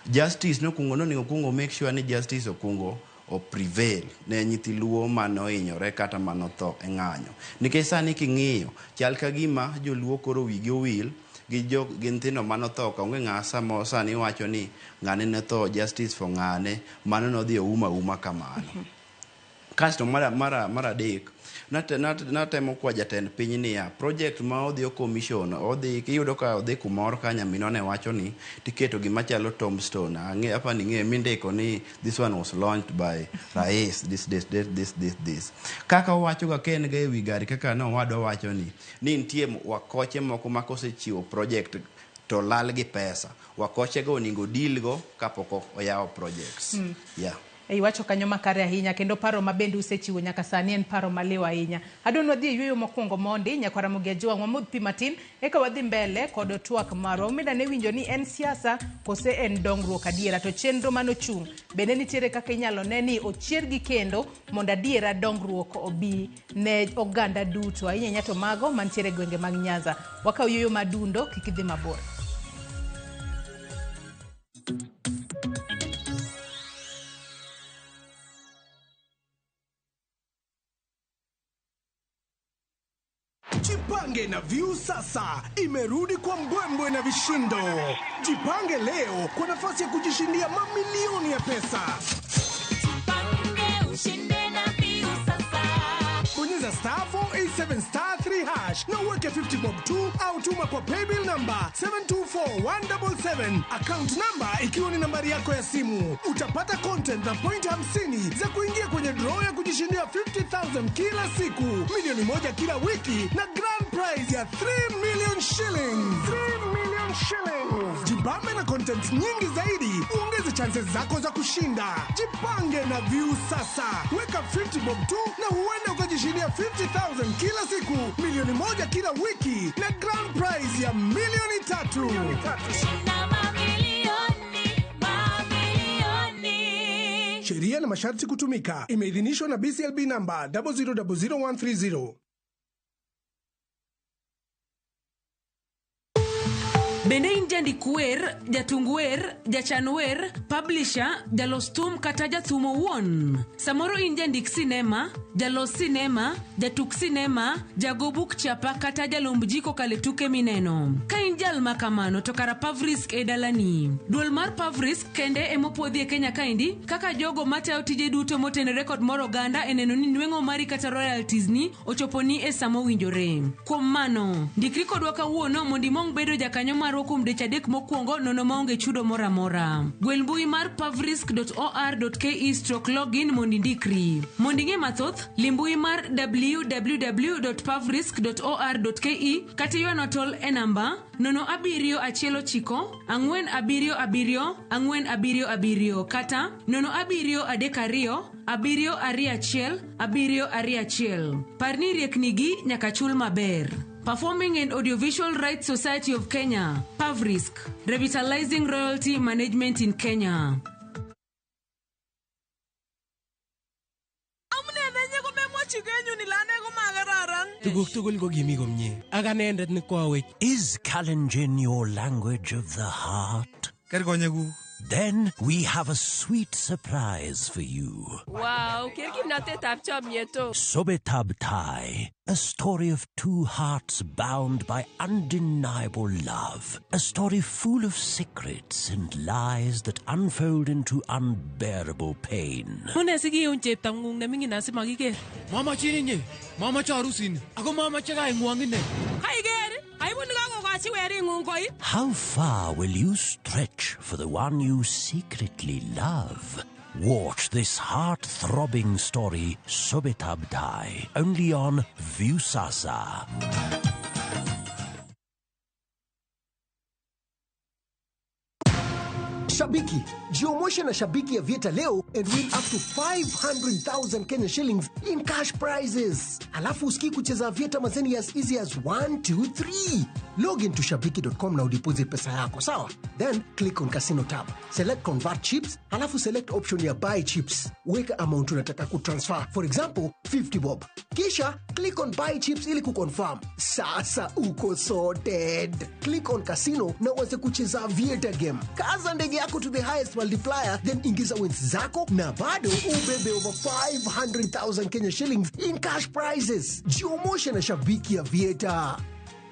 justice nokuongo nonego okuongo make sure ni justice okuongo o prevail ne nyithi luo manohinyore kata manotho e ng'anyo. Nikech sani king'iyo, chal ka gima joluo koro wigi owil gi jo gi nyithindo manotho ka onge ng'a samo sani wacho ni ng'ane notho justice for ng'ane mano nodhi ouma uma kamano. Kasto mar adek, natemo kwa jatend piny niya, project ma odhi o commission, odhi iyudo ka odhi kumoro ka nyaminwa ne wacho ni tiketo gima chalo tombstone. Ang'e apa ni ing'e mindiko ni this one was launched by Rais, this, this, this, this, this, this. Kaka owacho ga ka en ga ewi gari kaka nowadwa wacho ni nitie wakoche moko ma kosechiwo project to lal gi pesa. Wakoche go onego deal go kapok oyawo projects. Yeah. Iwacho kanyo makare ahinya kendo paro ma bende usechiwo nyaka sani en paro maliw ahinya. Adwa ni wadhi e yueyo mokwongo mondi nyaka Ramogi Ajwang' wamodh pi matin eka wadhi mbele kod twak marwa. Umida ne winjo ni en siasa kose en dongruok adiera to chenro manochung' bende nitiere kaka inyalo ne ni ochiergi kendo mondo adiera dongruok obi ne oganda duto ahinya ahinya to mago mantiere e gwenge mag Nyanza. Wakaw yueyo madundo kik idhi mabor. Jipange na Viusasa imerudi kwa mbwembwe na vishindo. Jipange leo kwa nafasi ya kujishindia mamilioni ya pesa. Jipange ushinde na Viusasa. Bonyeza star 487 star 3 hash na uweke 50 bob 2 au tuma kwa paybill number 724177, account number ikiwa ni nambari yako ya simu. Utapata content na point 50 za kuingia kwenye draw ya kujishindia 50,000 kila siku, milioni 1 kila wiki na grand prize ya 3 million shillings. 3 million shillings. Jibambe na content nyingi zaidi, uongeze chances zako za kushinda. Jipange na Viusasa. Weka 50 bob tu na huenda ukajishindia 50,000 kila siku, milioni 1 kila wiki na grand prize ya milioni 3. Shinda mamilioni, mamilioni. Sheria na masharti kutumika. Imeidhinishwa na BCLB namba 0000130. Bende in jandik wer, jatung wer, jachan wer, publisher, jalos thum kata jathum owuon? Samoro in jandik sinema, jalos sinema, jatuk sinema, jago buk chapa kata jalomb ji kokalo e tuke mineno. Ka in jal ma kamano to kara Pavrisk e dalani. Duol mar Pavrisk kende emopuodhi e Kenya kaendi kaka jogo matayo tije duto motenore kod mor oganda e neno ni nweng'o mari kata royalties ni ochoponi e sama owinjore. Kuom mano, ndikri kodwa kawuono mondo imong bedo jakanyo marwa kuom dweche 3 mokwongo nono maonge chudo moro amora. Gwel mbui mar pavrisk.or.ke/login mondo indikri. Mondo ing'e mathoth, lim mbui mar www.pavrisk.or.ke kata ywanwa tol e namba 0719 477 477 kata 0732 721 721. Par ni riekni gi nyaka chul maber. Performing and Audiovisual Rights Society of Kenya, Pavrisk, revitalizing royalty management in Kenya. Amune nenye komemwochi kenyun ile ane komakararan. Tuguk tugul ko kimi komie. Ak anendet ne koawech. Is Kalenjin your language of the heart? Ker konyekuk. Then we have a sweet surprise for you. Wow, ker kimnatetab chomyet o. Sobetab Tai, a story of two hearts bound by undeniable love. A story full of secrets and lies that unfold into unbearable pain. Mune sikiun cheptang'ung neming'in asimakiker. Mamachin inye, mamache arusini, ako mamache kaing'wong ine. Kaiker, aibu nekakokochi wering'ung koi. How far will you stretch for the one you secretly love? Watch this heart-throbbing story, Sobetab Tai, only on Viusasa. Shabiki, jiomoshe na Shabiki ya Vieta leo and win up to 500,000 Kenya shillings in cash prizes. Alafu usikii kucheza Vieta mazeni as easy as 1, 2, 3. Log into shabiki.com na udeposit pesa yako, sawa? Then click on casino tab. Select convert chips, alafu select option ya buy chips. Weka amount unataka kutransfer. For example, 50 bob. Kisha click on buy chips ili kuconfirm. Sasa uko sorted. Click on casino na uanze kucheza Vieta game. Kaza ndege yako to the highest multiplier, then ingiza wins zako na bado ubebe over 500,000 Kenya shillings in cash prizes. Jiomoshe na Shabiki ya Vieta.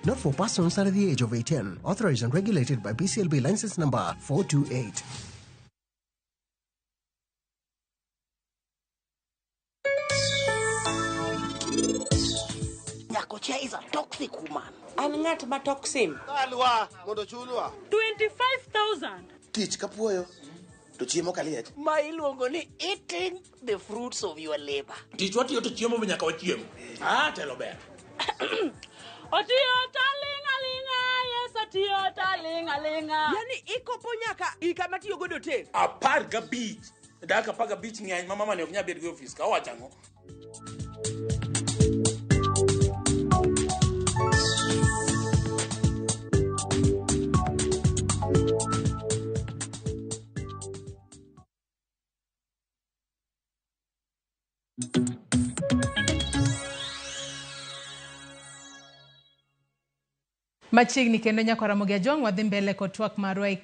Not for persons under the age of 18. Authorized and regulated by BCLB license number 428. Nyakochia is a toxic woman. An ng'at ma toxic. Alwa, mondo chulwa. 25,000. Tich kapuoyo to chiemo kaliech. Ma iluongo ni eating the fruits of your labor. Tich watiyo to chiemo be nyaka wachiem. Ah, telo ber. Otiyo taling' aling'a, yes otiyo taling' aling'a. Yani ikopo nyaka gika matiyo godo te. 15. Dakika 15 ng'eny ma mama ne ok nyal bet go e ofis ka owacho ang'o? Machiegni kendo nyako Ramogi Ajwang' wadhi mbele kod twak marwa e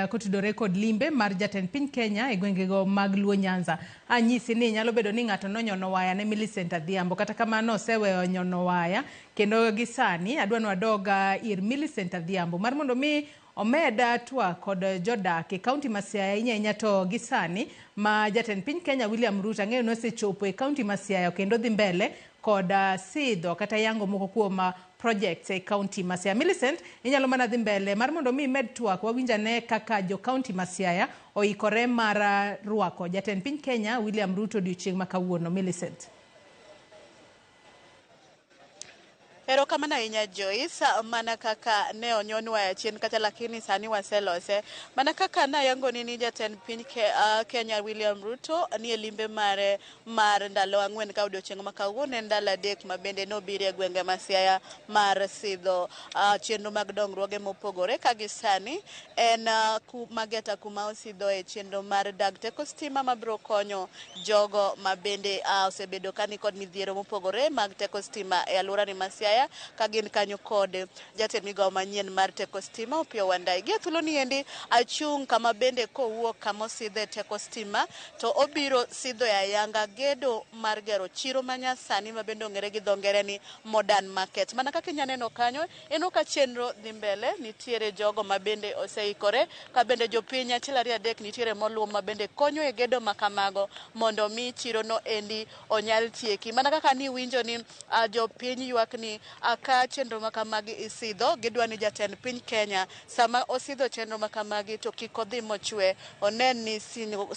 kotudore kod limbe mar jatend piny Kenya e gwengego mag Luo Nyanza. Anyisi ni nyalo bedo ni ng'ato nonyono waya ne Millicent Adhiambo, kata kamano oseweyo nyono waya kendo gi sani adwa ni wadog ir Millicent Adhiambo mar mondo mi omeda twak kod jodak e kaunti ma Siaya ahinya ahinya to gi sani ma jatend piny Kenya William Ruto ang'eyo ni osechopo e kaunti ma Siaya kendo dhi mbele kod sidho kata yango moko kuom projects e kaunti ma Siaya. Millicent, inyalo mana dhi mbele mar mondo mi imed twak wawinj ane kaka jo kaunti ma Siaya oikore mar rwako jatend piny Kenya William Ruto odiochieng' ma kawuono. Millicent. Erokamano ahinya Joyce, mana kaka ne onyonwa chien kacha lakini sani waselose. Mana kaka nayangoni ni jatend piny Kenya William Ruto nie limbe mare mar ndalo 4 ka odiochieng' ma kawuono en ndalo 3 ma bende nobiro e gwenge ma Siaya mar sidho chenro mag dongruoge mopogore ka gi sani en Mageta kuma osidhoe chenro mar dag teko stima mabiro konyo jogo ma bende osebedo ka nikod midhiero mopogore mag teko stima e alwora ni ma Siaya ka gin kanyo kod jatend migawo manyien mar teko stima Opiyo Wandayi. Gi e thuolo ni endi achung' kama bende kowuok kama osidhe teko stima to obiro sidho e ayanga gedo mar gero chiro manyasani ma bende ong'ere gi dho ngere ni Modern Market. Mana kaka inya neno kanyo, ineno ka chenro dhi mbele, nitiere jogo ma bende oseikore ka bende jopiny 1 2 3 nitiere moluom ma bende konyo e gedo ma kamago mondo mi chiro no endi onyal tieki. Mana kaka niwinjo ni jopiny ywak ni ka chenro ma kamagi isidho, gidwa ni jatend piny Kenya sama osidho chenro ma kamagi to kik odhi mochwe, onen ni singo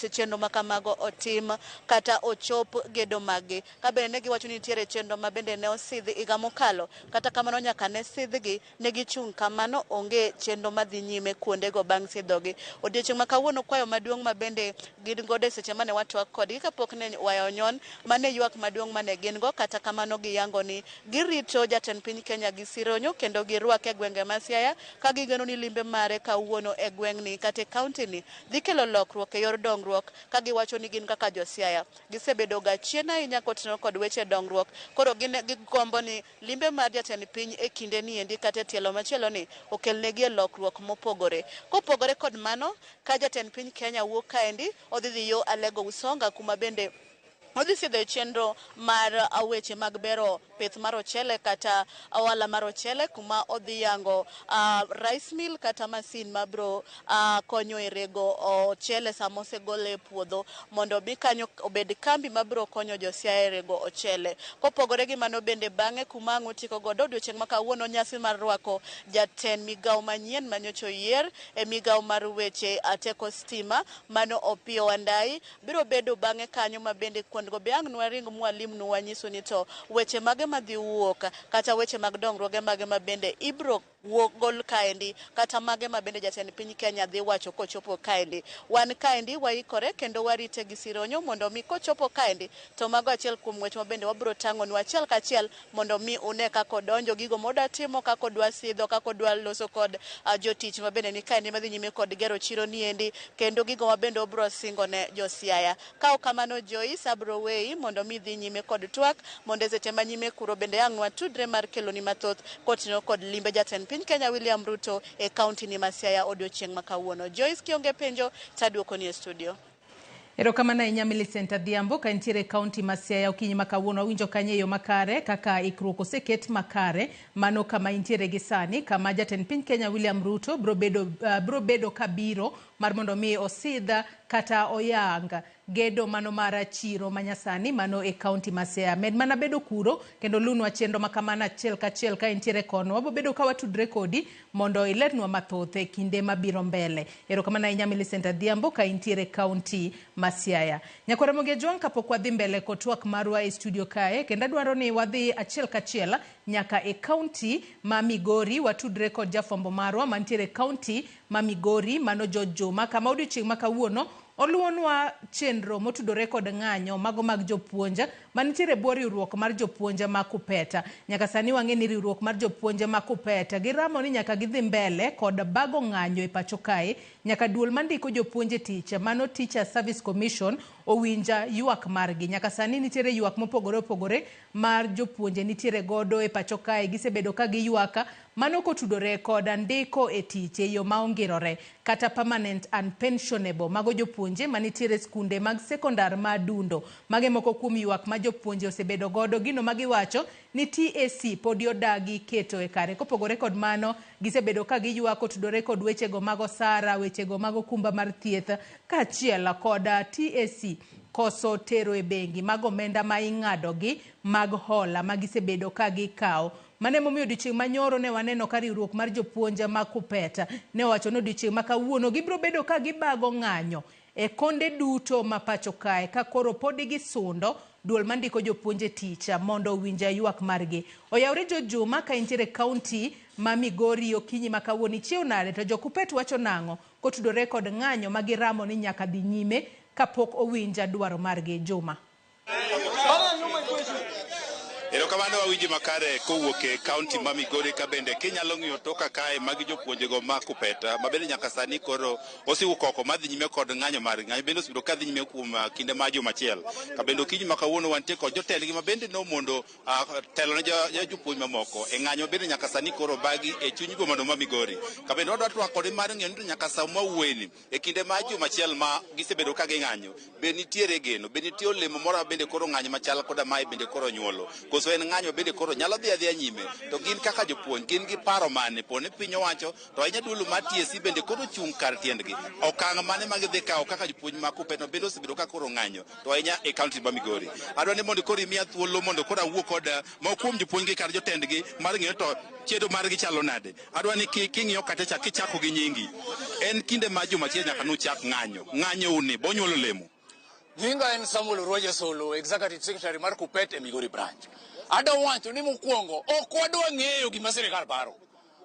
chenro ma kamago otim kata ochop gedo maggi. Ka bende ne giwacho ni nitiere chenro ma bende ne osidhi higa mokalo, kata kamano nyaka ne sidhgi ne gichung' kamano, onge chenro madhi nyime kuondego bang' sidhogi. Odiochieng' ma kawuono kwayo maduong' ma bende gin godo e seche mane watwak kodgi kapok ne waya onyon, mane ywak maduong' mane gin go, kata kamano giyango ni Girito jatend piny Kenya gi sironyo kendo girwake e gwenge ma Siaya ka gigeno ni limbe mare kawuono e gweng'ni kata e kaunti ni dhi kelo lokruok e yor dongruok ka giwacho ni gin kaka jo Siaya gisebedo ga chien ahinya kotenore kod weche dongruok. Koro gin gigombo ni limbe mar jatend piny e kinde ni endi kata e tielo machielo ni okelnegi e lokruok mopogore. Kopogore kod mano, ka jatend piny Kenya wuok kaendi odhi dhi yo Alego Usonga kuma bende odhi sidho e chenro mar weche mag bero pith mar ochele kata ohala mar ochele kuma odhi yango rice mill kata masin mabro konyo e rego ochele sama osegole e puodho mondo obi kanyo obed kambi mabro konyo jo Siaya e rego ochele. Kopogore gi mano bende bang'e kuma ang' otieko godo odiochieng' ma kawuono nyasi mar rwako jatend migawo manyien manyocha oyier e migawo mar weche teko stima mano Opiyo Wandayi biro bedo bang'e kanyo ma bende kuondgo be ang' nwaring mwalimnu wanyisu ni to weche mage madhi wuok kata weche mag dongruoge mage ma bende ibro gol kaendi kata mage ma bende jatend piny Kenya dhi wacho kochopo kaendi. Wan kaendi waikore kendo warite gi sironyo mondo mi kochopo kaendi to mago achiel kuom weche ma bende wabro tang'onu achiel kachiel mondo mi une kaka odonjo, gigo modwa timo, kaka odwa sidho, kaka odwa loso kod jotich ma bende ni kaendi madhi nyime kod gero chiro niendi kendo gigo ma bende obro singo ne jo Siaya. Ka ok kamano Joyce, abro weyi mondo mi dhi nyime kod twak mondo e seche ma nyime kuro bende ang' watudre mar keloni mathoth kotenore kod limbe jatend piny Kenya William Ruto e kaunti ni ma Siaya odiochieng' ma kawuono. Joyce, kionge penjo taduokoni e studio. Erokamano ahinya Millicent Adhiambo ka intiere e kaunti ma Siaya okinyi ma kawuono. Wawinjo kanyo e yo makare kaka ikruok oseket makare mano kama intiere gi sani kama jatend piny Kenya William Ruto bro bedo kabiro mar mondo mi osidh kata oyang gedo mano mar chiro manyasani mano e kaunti ma Siaya. Med mana bedo kuro kendo lunwa chenro ma kamano achiel kachiel ka intiere kono. Wabo bedo ka watudre kodi mondo ilernwa mathoth e kinde mabiro mbele. Erokamano ahinya Millicent Adhiambo ka intiere kaunti ma Siaya. Nyakwar Ramogi Ajwang' kapok wadhi mbele kod twak marwa e studio kae, kendo adwaro ni wadhi achiel kachiel nyaka e kaunti ma Migori watudre kod jafwambo marwa mantiere e kaunti ma Migori mano George Juma kama odiochieng' ma kawuono oluonwa chenro motudore kod ng'anyo mago mag jopuonj manitiere e bwo riwruok mar jopuonj ma Kupeta. Nyaka sani wang'e ni riwruok mar jopuonj ma Kupeta giramo ni nyaka gidhi mbele kod bago ng'anyo e pacho kae nyaka duol mandiko jopuonj e tich mano Teacher Service Commission owinja ywak margi. Nyaka sani nitiere ywak mopogore opogore mar jopuonje nitiere godo e pacho kae gisebedo ka giywak mano kotudore kod ndiko e tich e yo ma ongirore kata permanent and pensionable mago jopuonje manitiere skunde mag sekondar ma Dundo. Mage moko kuom ywak ma jopuonje osebedo godo gino magiwacho ni TSC podi odagi keto e kare. Kopogore kod mano gisebedo ka giywak kotudore kod wechego mag osara, wechego mag okumba mar thieth kaachiel kod TSC koso tero e bengi mag omenda ma ing'adogi mag hola ma gisebedo ka gikawo. Mane momiyo odiochieng' manyoro ne waneno ka riwruok mar jopuonj ma Kupeta ne owacho ni odiochieng' ma kawuono gibiro bedo ka gibago ng'anyo e konde duto ma pacho kae ka koro podi gisundo duol mandiko jopuonj e tich mondo owinj ywak margi. Oyawre George Juma ka intiere kaunti ma Migori okinyi ma kawuono ichiew nade to jo Kupet wacho nang'o kotudore kod ng'anyo ma giramo ni nyaka dhi nyime kapok owinj dwaro margi. Juma. Erokamano wawinji makare kowuok e kaunti ma Migori ka bende kinyalo ng'iyo toka kae magi jopuonjego ma Kupeta ma bende nyaka sani koro osewuok oko madhi nyime kod ng'anyo margi. Ng'anyo bende osebedo ka dhi nyime kuom kinde ma juma achiel. Ka bende okinyi ma kawuono wantie kod jotendgi ma bende nomondo telo ne jopuonj mamoko e ng'anyo bende nyaka sani koro bagi e chuny bomano ma Migori. Ka bende wadwa twak kode mar ng'eyo ni to nyaka sa mawuoyeni e kinde ma juma achiel ma gisebedo ka ging'anyo be nitiere geno, be nitie olemo moro bende koro ng'anyo machal koda mae bende koro nyuolo. Koso en ng'anyo bende koro nyalo dhi adhiya nyime to gin kaka jopuonj gin gi paro mane pone piny owacho to ahinya duol mar TSC bende koro chung' kar tiendgi okang' mane ma gidhi kawo kaka jopuonj ma Kupeta bende osebedo ka koro ng'anyo to ahinya e kaunti ma Migori. Adwa ni mondo koro imiya thuolo mondo koro awuo kod moko kuom jopuonj gi kar jotendgi mar ng'eyo to chedo margi chalo nade. Adwa ni king'iyo kata cha kichako gi nyingi en kinde ma juma achiel nyaka nuchak ng'anyo ng'anyo uni bonyuolo lemo. Nyinga en Samuel Roger Solo, Executive Secretary mar Kupet e Migori Branch. Adwa wacho ni mokwongo ok wadwa ng'eyo gima sirikal paro.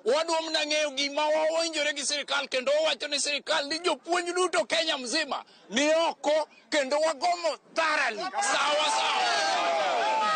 Wadwa mana ng'eyo gima wawinjore gi sirikal kendo wawacho ni sirikal ni jopuonj duto Kenya mzima ni oko kendo wagomo thoroughly sawa sawa.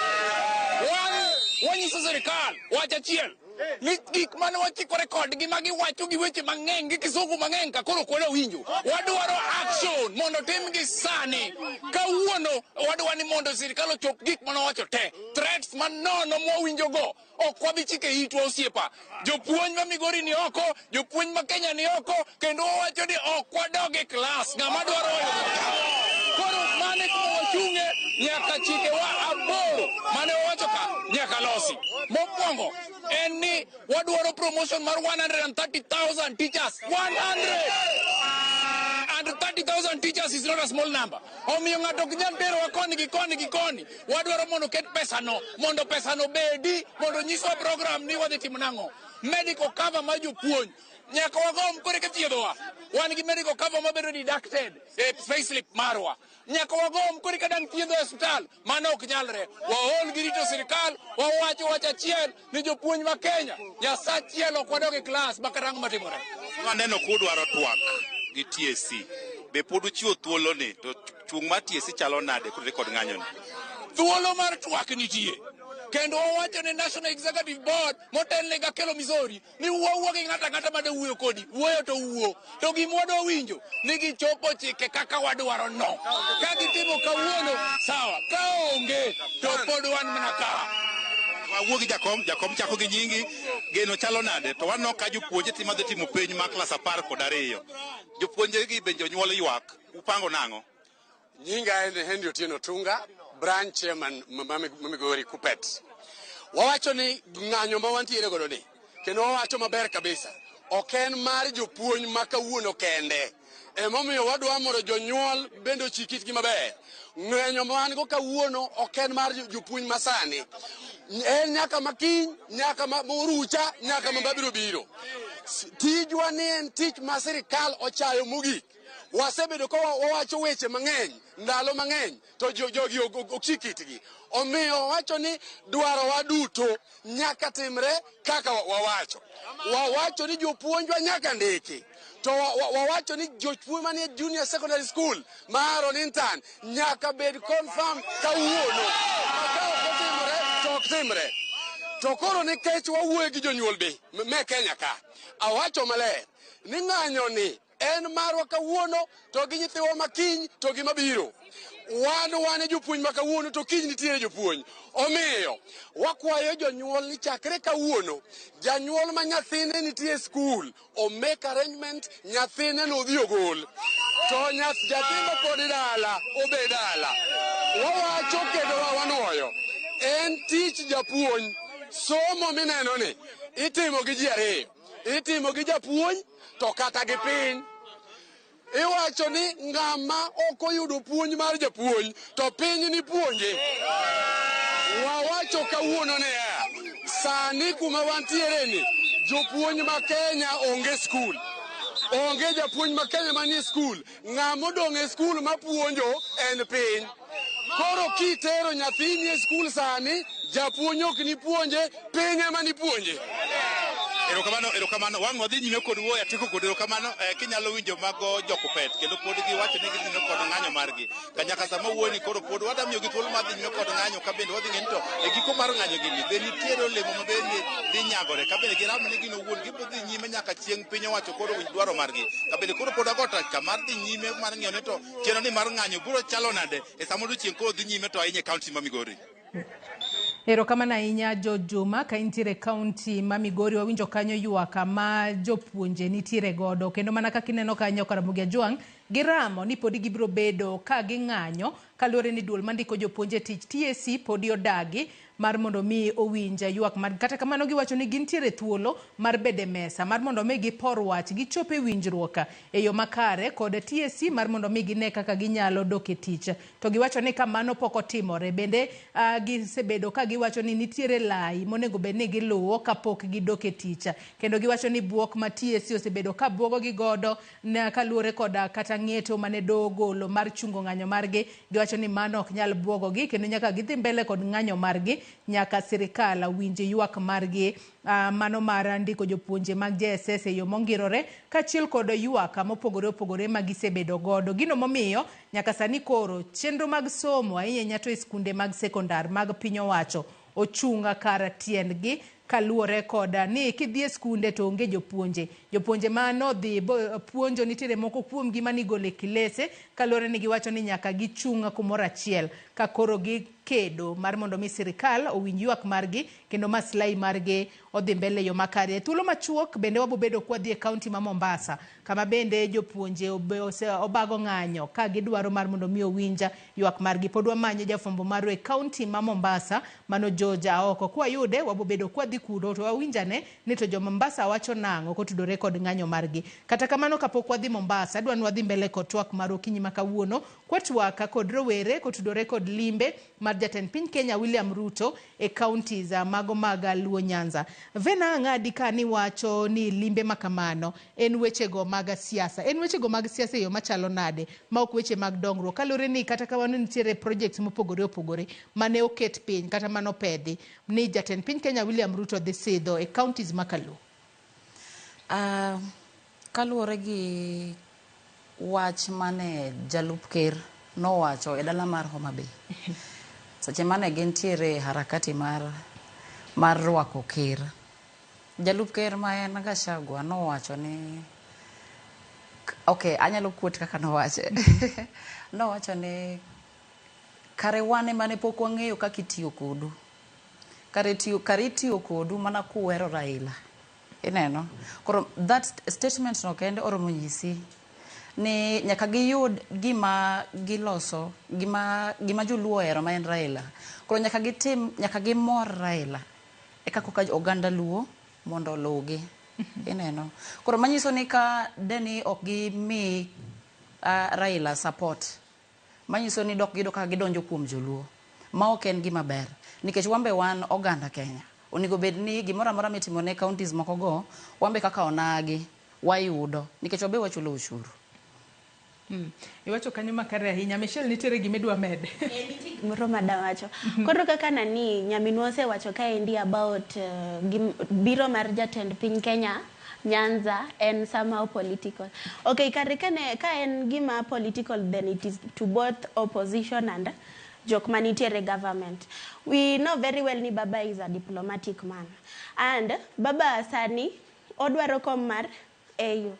Wanyiso sirikal wach achiel ni gik mane wachikore kodgi ma giwacho gi weche mang'eny gi kisungu mang'eny ka koro ok wadwa winjo. Wadwaro action mondo timgi sani. Kawuono wadwa ni mondo sirikal ochop gik mane owacho te. Threats manono mwawinjogo ok wabi chike itwa osiepa. Jopuonj ma Migori ni oko, jopuonj ma Kenya ni oko, kendo wawacho ni ok wadog e klas. Ng'ama dwaro Koro mano e kuma wachung'e nyaka chikewa 8 mane wawacho ka nyaka losi. Mokwongo en ni wadwaro promotion mar 130,000 teachers. 130,000 teachers is not a small number. Omiyo ng'ato ok nyal terowa koni gi koni gi koni. Wadwaro mondo ket pesano, mondo pesano bedi, mondo nyiswa program ni wadhi timo nang'o. Medical cover mar jopuonj nyaka wagom koro eka thiedhowa. Wan gi medical cover mabedo deducted e payslip marwa. Nyaka wagom koro eka dang' thiedho e osiptal. Mano ok nyalre. Waol gi rito sirikal, wawacho wach achiel ni jopuonj ma Kenya, Nyasaye achiel ok wadog e klas ma kata ang'o matimore. Waneno kudwaro twak gi TSC. Be pod uchiwo thuolo ni to chung' mar TSC chalo nade kudhi kod ng'anyo ni? Thuolo mar twak nitie. Kendo wawacho ne National Executive Board motelne gi Akelo Misori ni wuo gi ng'ato ang'ata made wuoyo kodi, wuoyo to wuo. To gima wadwa winjo ni gichopo chike kaka wadwaro no. Ka gitimo kawuono, sawa. Ka onge to pod wan mana ka. Wawuo gi jakom, jakom chako gi nyingi, geno chalo nade? To waneno ka jopuonje timo dhi timo penj mar klas 12. Jopuonje gi be jonyuol ywak. Upango nang'o? Nyinga en Henry Otieno Tunga, branch chairman ma Migori Kuppet. Wawacho ni ng'anyo ma wantiere godo ni, kendo wawacho maber kabisa, ok en mar jopuonj ma kawuono kende. Emomiyo wadwa mondo jonyuol bende ochik itgi maber. Ng'anyo ma wan go kawuono ok en mar jopuonj masani. En nyaka makiny, nyaka morucha, nyaka mabiro biro. Tijwa ni en tich ma sirikal ochayo mogik. Wasebedo ka wawacho weche mang'eny, ndalo mang'eny, to jogi ok chik itgi. Omiyo wawacho ni dwarowa duto nyaka timre kaka wawacho. Wawacho ni jopuonjwa nyaka ndiki. To wawacho ni jopuonj manie junior secondary school ma Aaron Intern nyaka bed confirm kawuono. Ka ok otimore, to ok timre. To koro nikech wawuoyo gi jonyuol be me Kenya ka, awacho maler ni ng'anyo ni en marwa kawuono to gi nyithiwa makiny to gi mabiro. Wan e jopuonj ma kawuono to kiny nitiere jopuonj. Omiyo wakwayo jonyuol ni chakre kawuono, janyuol ma nyathine nitie e skul o make arrangement nyathine no odhi ogol. To nyathi ma pod dala obed dala. Wawacho kendo wanuoyo, en tich japuonj. Somo mineno ni itimo gi ji ariyo, itimo gi japuonj to kata gi piny. Iwacho ni ng'ama ok oyudo puonj mar japuonj to piny ni puonje. Wawacho kawuono niya, sani kuma wantiere ni jopuonj ma Kenya onge skul. Onge japuonj ma Kenya manie skul. Ng'ama odong' e skul mapuonjo en piny. Koro kitero nyathini e skul sani, japuonj ok ni puonje, piny ema ni puonje. Erokamano, erokamano. Wang' wadhi nyime kod wuoyo, atieko kod erokamano. Kinyalo winjo mago jo Kuppet, kendo pod giwacho ni gidhi nyime kod ng'anyo margi. Ka nyaka sama wuoyo ni koro pod wadwa miyogi thuolo mar dhi nyime kod ng'anyo, ka bende wadhi ng'e ni to e giko mar ng'anyo gini, be nitiere olemo ma bende dhi nyagore, ka bende giramo ni gin owuon gibiro dhi nyime nyaka chieng' piny owacho koro winj dwaro margi. Ka bende koro pod wago tach ka mar dhi nyime mar ng'iyo ni to chenro ni mar ng'anyo biro chalo nade e sama odiochieng' koro dhi nyime to ahinya e kaunti ma Migori. Erokamano ahinya Jo Juma, ka intiere kaunti ma Migori wawinjo kanyo ywak ma jopuonje nitiere godo, kendo mana kaka ineno kanyo Karamogi Ajwang' giramo ni podi gibiro bedo ka ging'anyo kaluwore ni duol mandiko jopuonje tich TSC podi odagi mar mondo mi owinj ywak mar. Kata kamano giwacho ni gintiere thuolo mar bedo e mesa mar mondo mi gipor wach gichop e winjruok e yo makare kod TSC mar mondo mi gine kaka ginyalo dok e tich. To giwacho ni ka mano pok otimore bende gisebedo ka giwacho ni nitiere lai monego bed ni giluwo kapok gidok e tich. Kendo giwacho ni buok ma TSC osebedo ka buogo gi godo na kaluwore koda kata ng'eto mane doho ogolo mar chungo ng'anyo margi, giwacho ni mano ok nyal buogogi kendo nyaka gidhi mbele kod ng'anyo margi nyaka sirikal winj ywak margi mano mar ndiko jopuonje mag JSS e yo mongirore kaachiel kod ywak mopogore opogore ma gisebedo godo. Gino momiyo nyaka sani koro chenro mag somo ahinya ahinya to e skunde mag sekondar mag piny owacho ochung' kar tiendgi kaluwore koda ni kidhi e skunde to onge jopuonje. Jopuonje manodhi puonjo nitiere moko kuomgi manigolo e kilese kaluwore ni giwacho ni nyaka gichung' kumoro achiel ka koro gikedo mar mondo mi sirikal owinj ywak margi kendo maslahi margi odhi mbele e yo makare. E thuolo machuok bende wabobedo kwadhi e kaunti ma Mombasa kama bende jopuonje obago ng'anyo ka gidwaro mar mondo mi owinj ywak margi. Pod wamanyo jafwambo marwa e kaunti ma Mombasa mano George Aoko. Kwayude wabobedo kwadhi kuno to wawinjane ni to jo Mombasa wacho nang'o kotudore kod ng'anyo margi. Kata kamano kapok wadhi Mombasa, adwa ni wadhi mbele kod twak mar okinyi ma kawuono kwatwak kod rowere kotudore kod limbe mar jatend piny Kenya William Ruto e counties mago mag Luo Nyanza. Vena ang'adi ka ni wacho ni limbe ma kamano en wechego mag siasa. En wechego mag siasa e yo machalo nade ma ok weche mag dongruok. Kaluwore ni kata kamano nitiere projects mopogore opogore mane oket piny kata manopedhi ni jatend piny Kenya William Ruto dhi sidho e counties ma Kaluo. Kaluwore gi wach mane jalup ker nowacho e dala mar Homa Bay seche mane gintiere e harakati mar rwako ker, jalup ker ma en Gachagua nowacho ni okay, anyalo quote kaka nowache. Nowacho ni kare wan ema ne pok wang'eyo kaka itiyo kodu. Kare itiyo kodu mana kuwero Raila. Ineno? Koro that statement no kende oromo nyisi ni nyaka giyud gima giloso, gima joluo ohero ma en Raila. Koro nyaka gitim, nyaka gimor Raila eka koka oganda Luo mondo oluwgi. Ineno? Koro manyiso ni ka deni ok gimi Raila support, manyiso ni dok giyudo kaka gidonjo kuom joluo, ma ok en gima ber. Nikech wan be wan oganda Kenya. Onego bed ni gimoro amora mitimo ne counties moko go, wan be kaka onagi wayudo, nikech wabe wachulo ushuru. Iwacho kanyo makare ahinya. Michelle, nitiere gima idwa mede? Gimoro madawacho. Koro kaka nani nyaminwa osewacho kaendi about biro mar jatend piny Kenya Nyanza en somehow political. Okay, kare kane ka en gima political, then it is to both opposition and jok manitiere government. We know very well ni Baba is a diplomatic man. And Baba sani odwaro kom mar AU.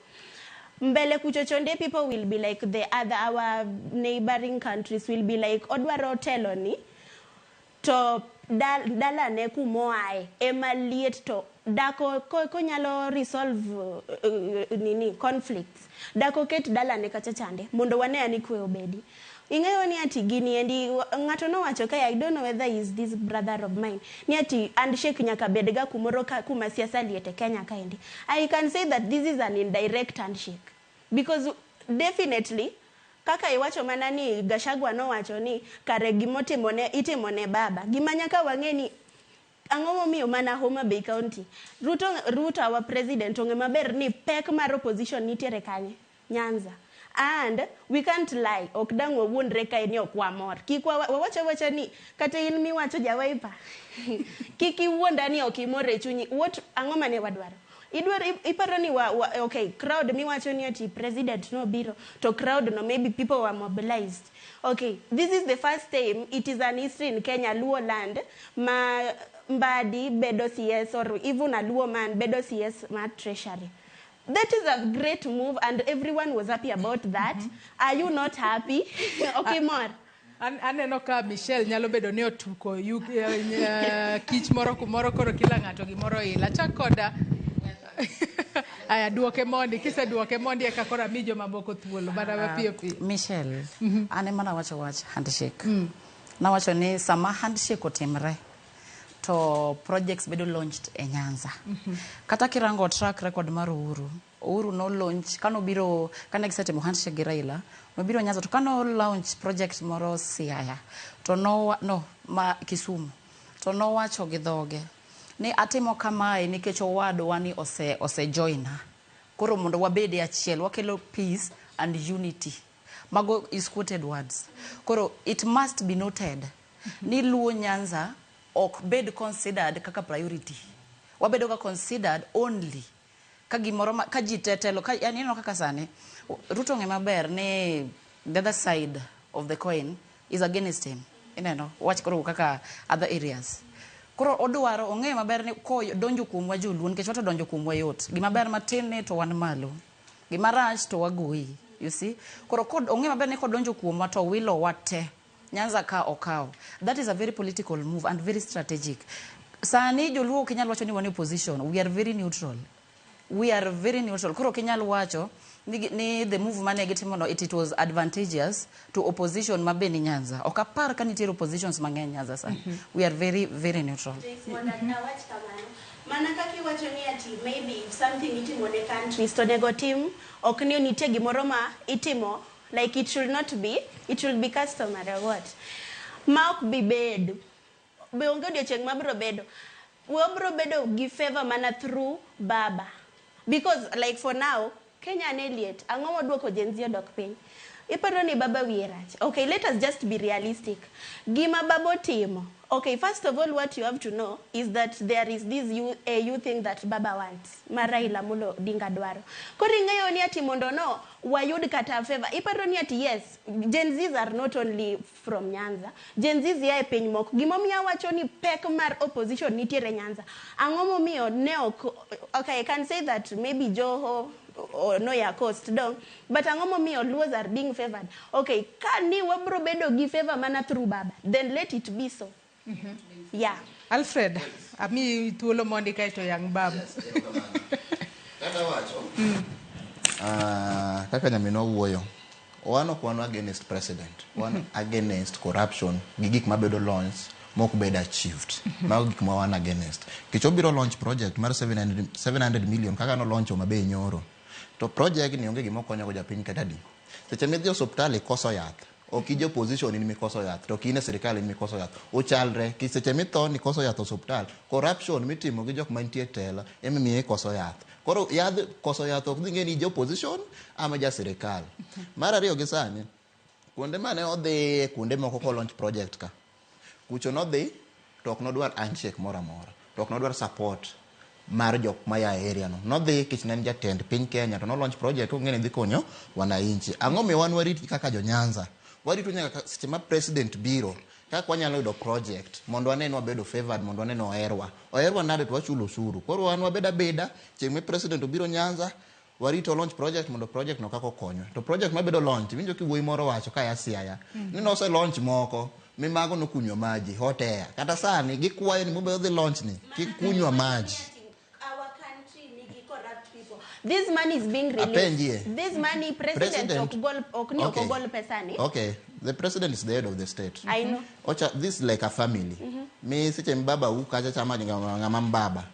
Mbele kuchochonde people will be like the other, our neighboring countries will be like odwaro telo ni to dalane kumoae ema liet to dako konyalo resolve nini conflicts dako ket dalane kacha chande mondo wane ani kwe obedi. Ing'eyo ni ati gini endi ng'ato nowacho kae, I don't know whether he is this brother of mine, ni ati handshake nyaka bed ga kumoro kuma siasa liete Kenya kaendi. I can say that this is an indirect handshake because definitely kaka iwacho mana ni Gachagua nowacho ni kare gimotimone itimone baba. Gima nyaka wang'e ni ang'o momiyo mana Homa Bay County Ruto our president ong'e maber ni pek mar opposition nitiere kanye Nyanza. And we can't lie, ok dang' wawuondre kae ni ok wamor. Kik wawacho awacha ni kata in miwacho jawaipa kik iwuonda ni ok imor e chunyi. What ang'o mane wadwaro? Idwaro iparo ni okay, crowd miwacho ni ati president no biro to crowd no maybe people were mobilized. Okay, this is the first time it is an history in Kenya, Luo land ma Mbadi bedo CS or even a Luo man bedo CS ma treasury. That is a great move and everyone was happy about that. Are you not happy? Okay, more. Aneno ka Michelle nyalo bedo ni otuko kich moro kumoro koro kila ng'ato gimoro ila. Chak koda. Aya, duoke mondi, kiseduoke mondi eka koro ami jomamoko thuolo mana mapiyo piyo. Michelle, an ema nawacho wach handshake. Nawacho ni sama handshake otimre to projects bedo launched e Nyanza. Kata kirango track record mar Uhuru, Uhuru no launch kano biro kane gisetimo handshake gi Raila, nobiro Nyanza to kano launch project moro Siaya to no ma Kisumu to nowacho gi dhoge ni atimo kamae nikech owadwa ni ose joina. Koro mondo wabed e achiel, wakelo peace and unity. Mago is quoted words. Koro it must be noted ni Luo Nyanza ok bed considered kaka priority. Wabedo ga considered only ka gimoro ka ji te telo ka yani ineno kaka sani Ruto ong'e maber ni the other side of the coin is against him. Ineno wach koro kaka other areas. Koro odwaro ong'eyo maber ni kodonjo kuomwa joluo nikech wato donjo kuomwa yot. Gima ber matin ni to wan malo. Gima rach to wagoyi. You see? Koro kod ong'eyo maber ni kodonjo kuomwa to wilo wa te. Nyanza ka okawo. That is a very political move and very strategic. Sani joluo ok inyal wacho ni wan e opposition. We are very neutral. We are very neutral. Koro ok inyal wacho ni the move mane gitimo no it was advantageous to opposition ma be ni Nyanza. Ok apar ka nitiere oppositions mang'eny Nyanza sani. We are very, very neutral. Mondo awach kamano mana kaka iwacho ni ati maybe if something itimo ne countries to onego tim ok ni nitie gimoro ma itimo like it should not be it should be customary or what ma ok bi bedo be onge odiochieng' mabiro bedo wabiro bedo gi favor mana through baba because like for now Kenya ne liet ang'o moduoko Gen Z odok piny iparo ni baba wiye rach okay let us just be realistic gima baba otimo okay first of all what you have to know is that there is this AU thing that baba wants ma Raila Amolo Odinga dwaro koro ing'eyo ni ati mondo no wayud kata favor iparo ni ati yes Gen Zs are not only from Nyanza Gen Zs ya e piny moko gimomiyo awacho ni pek mar opposition nitiere Nyanza ang'o momiyo ne ok okay I can say that maybe Joho or no ya coast dong but ang'o momiyo Luos are being favored okay ka ni wabro bedo gi favor mana through baba then let it be so yeah Alfred, amiyi thuolo mondi kaeto yang babu. Kata wacho kaka nyaminwa wuoyo wan ok wan against president wan against corruption gi gik mabedo launch mok bed achieved mago gik ma wan against nikech obiro launch project mar 700 million kaka no launch Homa Bay nyoro to project ni onge gima okonyo go japiny kata adi seche midhi osuptal ikoso yath ok ije opposition in mikoso yath to ok in e sirikal in mikoso yath uchalre ki seche mitho ni koso yath osuptal corruption mitimo gi jok mantie e telo emimiyo ikoso yath koro yadh koso yath ok dhi ng'e ni ije opposition ama ja sirikal mar ariyo gi sani kuonde mane odhiye kuonde moko ko launch project ka kucho nodhi to ok nodwar handshake moro amora to ok nodwar support mar jok maya e area no nodhi nikech ne en jatend piny Kenya to no launch project kong'e ni dhi konyo wananchi ang'o miyo wan warit kaka jo Nyanza warito nyaka seche ma president biro kaka wanyalo yudo project mondo wane ni wabedo favored mondo wane ni oherwa oherwa nade to wachulo osuru koro wan wabed abeda chieng' ma president obiro Nyanza warito launch project mondo project no kaka okonywa to project mabedo launch winjo ki wuoyi moro wacho ka ya Siaya ni nose launch moko mi mago nokunywa maji hot air kata sani gikwayo ni mobe odhi launch ni kik kunywa maji our country nigi corrupt people this money is being released Apenjie. this money president ok gol ok ni ok Okay. ogol pesa ni okay the president is the head of the state I know ocha this is like a family mi seche mbaba u kacha chama ng'ama mbaba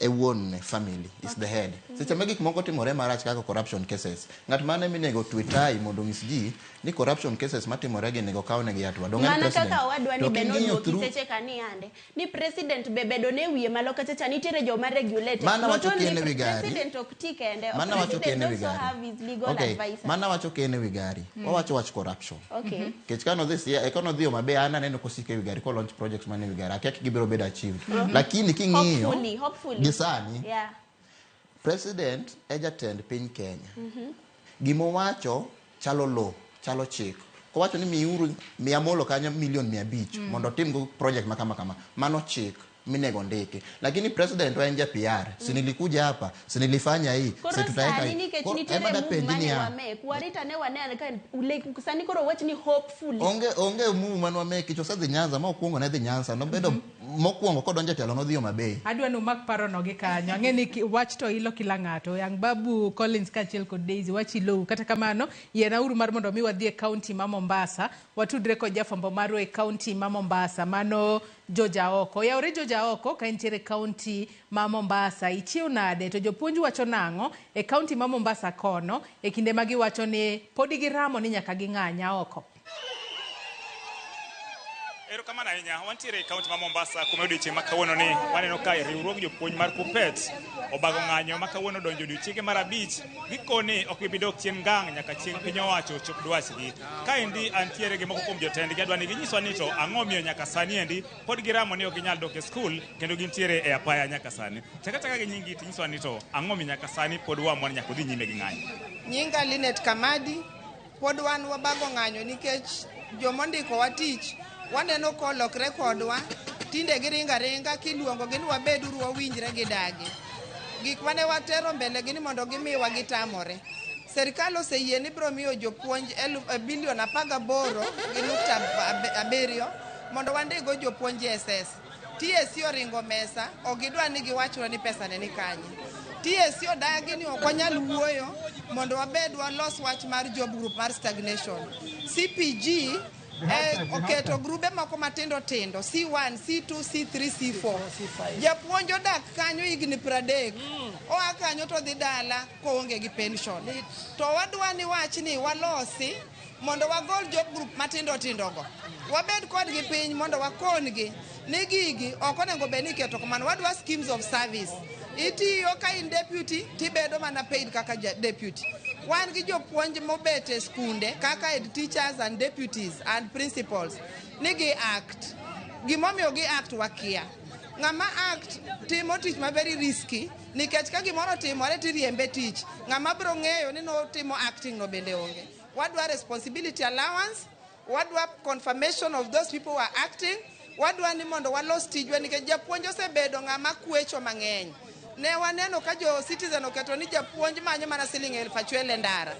e wuon ne family is the head seche ma gik moko timore marach kaka corruption cases ng'at mane minego twe tai mondo onyis ji ni corruption cases matimore gi onego kawnegi hatua dong' en mana president kaka owadwa ni To be king'iyo nodwoki through seche ka ni ande ni president be bedo ne wiye malo kacha cha nitiere joma regulate Mana Not wacho only kien e wi gari. president ok ti kende Mana wacho president kien e wi also gari. have his legal okay advisor mana wacho kien e wi gari wawacho wach corruption okay nikech ka nodhi Siaya ka nodhi Homa Bay an aneno kosiko e wi gari ko launch projects mane wi gari akia gibiro bedo achieved lakini king'iyo hopefully hopefully gi sani yeah president e jatend piny Kenya gimowacho chalo law chalo chik kowacho ni miuru miya molo kanyo milion 500 mondo otimgo project ma kama kama mano chik minego ndiki lakini president wa en ja PR si nilikuja hapa si nilifanya hii koro si tutaweka sani hii nikech Koro nitiere ema move dapenji mane niya wamek warita ne wane ka like sani koro wach ni hopefully onge move mane wameki to osedhi Nyanza ma okuongo ne dhi Nyanza nobedo mokwongo kodonjo e telo nodhi Homa Bay Adwa ni umak parono gi kanyo. Ang'e ni wach to ilo kila ng'ato. Yang Babu Collins kaachiel kod Daisy wach ilou. Kata kamano, yienauru mar mondo mi wadhi e kaunti ma Mombasa. Watudre kod jafwambo marwa e kaunti ma Mombasa. Mano Joja Oko. Oyawore Joja Oko ka entiere e kaunti ma Mombasa. Ichiew nade? To jopuonj wacho nang'o e kaunti ma Mombasa kono e kinde ma giwacho ni podi giramo ni nyaka ging'any oko. Erokamano ahinya. Wantiere e kaunti ma Mombasa kuma odiochieng' ma kawuono ni waneno ka riwruog jopuonj mar KUPPET obago ng'anyo ma kawuono donjo odiochienge mar 5 gikoni ok gibi dok chien ngang' nyaka chieng' piny owacho chop dwachgi. Kaendi antiere gi moko kuom jotendgi adwa ni ginyiswa ni to ang'o miyo nyaka sani endi pod giramo ni ok ginyal dok e skul kendo gintiere e apaya nyaka sani. Chaka chaka gi nyingi tinyiswa ni to ang'o miyo nyaka sani pod waamua ni nyaka udhi nyime gi ng'anyo. Nyinga Linet Kamadi, pod wan wabago ng'anyo nikech jomondikowa tich waneno kolokre kodwa Tinde giringo aringa kiluongogi ni wabeduru wawinjre gi dagi. Gik mane watero mbele gi ni mondo gimiwa gitamore. Serikal oseyie ni biro miyo jopuonj bilion 18.7 mondo wandikgo jopuonj JSS. TSC oringo mesa, ok gidwa ni giwachwa ni pesa ne ni kanye. TSC odagi ni ok wanyal wuoyo mondo wabed walos wach mar job group mar stagnation. CPG oketo grube moko matindo tindo C1, C2, C3, C4. Japuonj odak kanyo higni 30, oa kanyo to dhi dala koonge gi pension. To wadwa ni wachni walosi mondo wagol job group matindo tindo go. Wabed kodgi piny mondo wakon-gi ni gigi ok onego bed ni iketo kamano. Wadwa schemes of service. Itiyo ka in deputy tibedo mana paid kaka deputy. Wan gi jopuonj mobet e skunde kaka head teachers and deputies and principals ni gi act. Gimomiyo gi act wakia. Ng'ama act timo tich ma very risky nikech ka gimoro otimore tiriembe tich. Ng'ama biro ng'eyo ni notimo acting no bende onge. Wadwa responsibility allowance, wadwa confirmation of those people who are acting, wadwa ni mondo walos tijwa nikech japuonj osebedo ng'ama kwecho mang'eny. Ne waneno ka jo Citizen oketo ni japuonj manyo mana siling 1000 e ndara.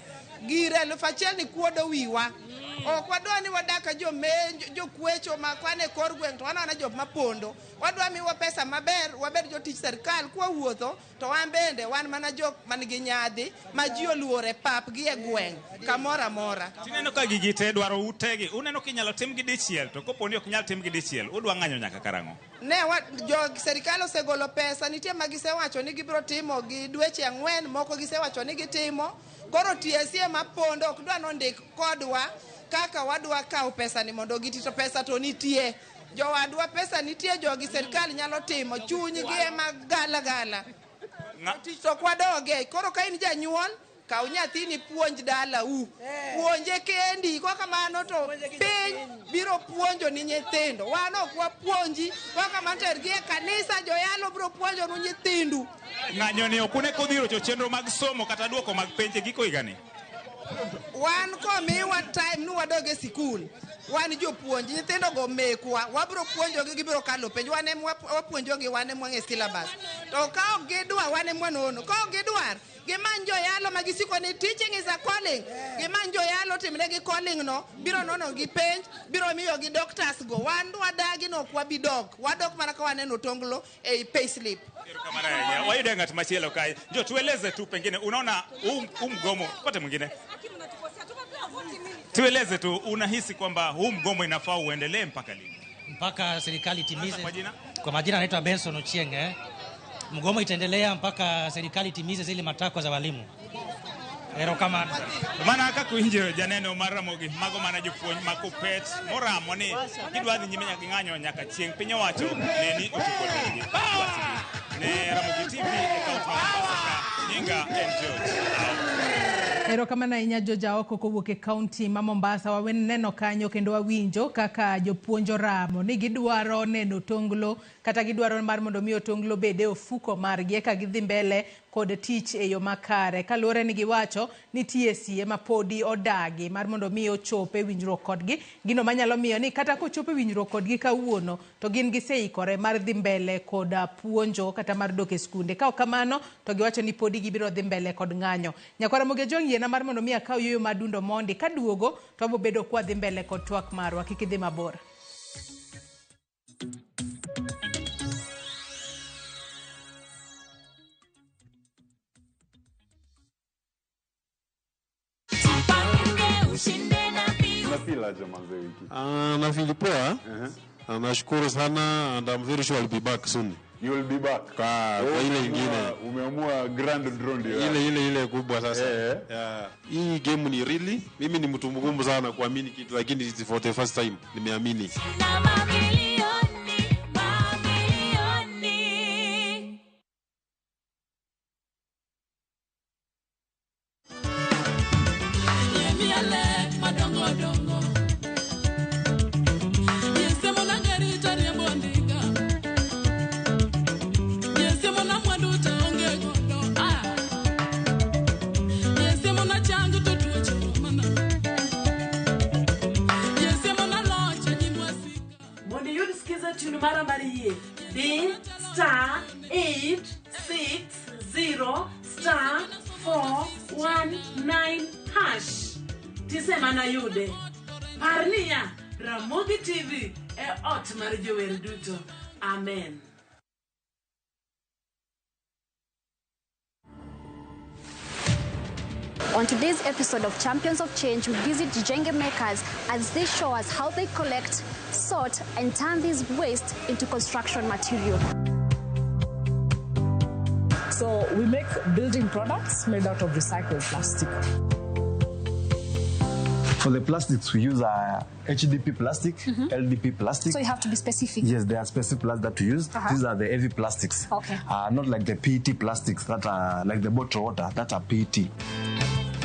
Gir 1000 ni kuodo wiwa. Ok wadwa ni wadak ka jokwecho ma kwane kor gweng' to wanana jok mapondo. Wadwa miwa pesa maber, wabed jotich serikal kwawuotho to wan bende wan mana jok man gi nyadhi ma ji oluoro e pap gi e gweng' kamoro amora. Tineno ka gigi te dwaro utegi, uneno kinyalo tim gi dichiel, to kopo ni ok nyal tim gi dichiel, udwa ng'anyo nyaka karang'o? Ne wa, jo serikal osegolo pesa, nitie ma gisewacho ni gibiro timo gi dweche 4, moko gisewacho ni gitimo. Koro TSC ema pondo, ok dwa nondik kodwa kaka wadwa kawo pesa ni mondo giti, to pesa to nitie. Jowadwa pesa nitie, jogi serikal nyalo timo, chunygi ema gala gala. Tich to ok wadoge. Koro ka in janyuol, kaw nyathini puonj dalau. Puonje kendi, kwa kamano to piny biro puonjo ni nyithindo. Wan ok wapuonji, kwa kamano tergi e kanisa, joyalo biro puonjo nu nyithindu. Ng'anyo ni ok une kodhi rocho chenro mag somo kata duoko mag penj e giko higani? Wan komiwa time ni wadog e sikul, wan jopuonj, nyithindo go mekwa, wabiro puonjogi, gibiro kalo penj, wan ema wapuonjogi, wan ema wang'e syllabus. To ka ok gidwar, wan ema wanono. Ka ok gidwar, gimany joyalo ma gisiko ni teaching is a calling. Gimany joyalo timnegi calling no, biro nono gi penj, biro miyogi doctors go. Wan wadagi no ok wabi dok. Wadok mana ka waneno tonglo ei payslip. Erokamano ahinya. Wayude ng'at machielo kae. Jo, tueleze tu pengine unaona huu mgomo, pate mwingine. Tueleze tu unahisi kwamba huu mgomo inafaa uendelee mpaka lini? Mpaka serikali itimize. Kwa jina? Kwa majina anaitwa Benson Ochieng. Mgomo itaendelea mpaka serikali itimize zile matakwa za walimu. Erokamano. Mana kaka winjo janeno mar Ramogi, mago mana jopuonj ma Kuppet moramo ni gidwa dhi nyime nyaka ging'anyo nyaka chieng' piny owacho ne ni ochopo negi. Ne Ramogi TV e kaunti ma Mombasa ka, nyinga en George. Erokamano ahinya George Aoko kowuok e kaunti ma Mombasa. Waweneno kanyo kendo wawinjo kaka jopuonj oramo ni gidwaro neno tonglo kata gidwaro mar mondo mi otonglo bede e ofuko margi eka gidhi mbele kod tich e yo makare. Kaluwore ni giwacho ni TSC ema podi odagi mar mondo mi ochop e winjruok kodgi, gino manyalo miyo ni kata kochopo e winjruok kodgi kawuono to gin giseikore mar dhi mbele kod puonjo kata mar dok e skunde. Ka ok kamano to giwacho ni podi gibiro dhi mbele kod ng'anyo. Nyakwara Ramogi Ojwang' yiena mar mondo mi akaw yueyo madundo mondi kaduogo to wabiro bedo kwa dhi mbele kod twak marwa. Kik idhi mabor. Unafeel aje manze wiki? Nafeel poa. Nashukuru sana and I'm very sure I'll be back soon. You will be back. Kwa ile ingine. Umeamua grand draw ndio. Ile kubwa sasa. Yeah. Hii game ni really, mimi ni mtu mgumu sana kuamini kitu lakini it's for the first time nimeamini. PIN mara mar yie. Di star 8 6 0 star 4 1 9 hash. Tisemana yude. Par niya, Ramogi TV e ot mar jower duto. Amen. On today's episode of Champions of Change, we visit Jijenge makers as they show us how they collect, sort, and turn this waste into construction material. So we make building products made out of recycled plastic. For the plastics, we use HDP plastic, LDP plastic. So you have to be specific. Yes, there are specific plastics that we use. Uh-huh. These are the heavy plastics. Okay. Not like the PET plastics that are like the bottled water, that are PET.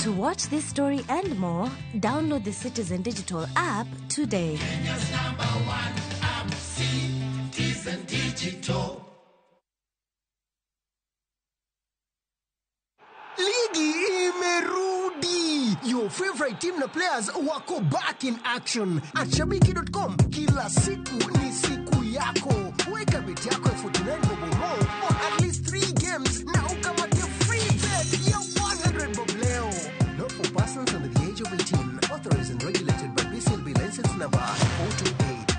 To watch this story and more, download the Citizen Digital app today. Kenya's number one app, Citizen Digital. Ligi imerudi. Your favorite team na players wako back in action. At shabiki.com kila siku ni siku yako. Weka bet yako ya 49 bob or more on at least 3 games na ukamate free bet ya 100 bob leo. Not for persons under the age of 18. Authorized and regulated by BCLB license number 428.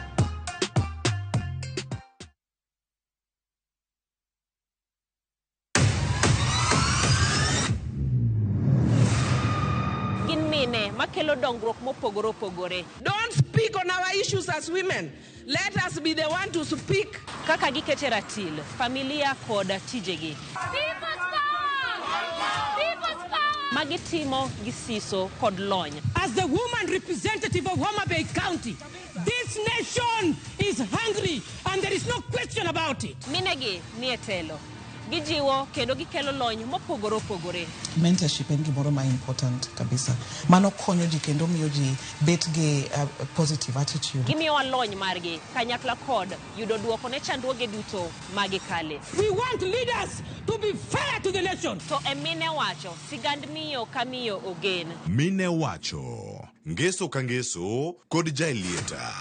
Gin mine makelo dongruok mopogore opogore. Don't speak on our issues as women. Let us be the one to speak. Kaka gikete ratil, familia kod tijegi. Magitimo gi siso kod lony. As the woman representative of Homa Bay County, this nation is hungry and there is no question about it. Minegi nie telo. Gijiwo kendo gikelo lony mopogore opogore. Mentorship en gimoro ma important kabisa. Mano konyo ji kendo miyo ji bet gi positive attitude. Gimiyowa lony margi kanyakla kod yudo duoko ne chandruoge duto magikale. We want leaders to be fair to the nation. To e mine wacho, sigand miyo ka miyo ogen. Mine wacho, ngeso ka ngeso kod Jaelieta.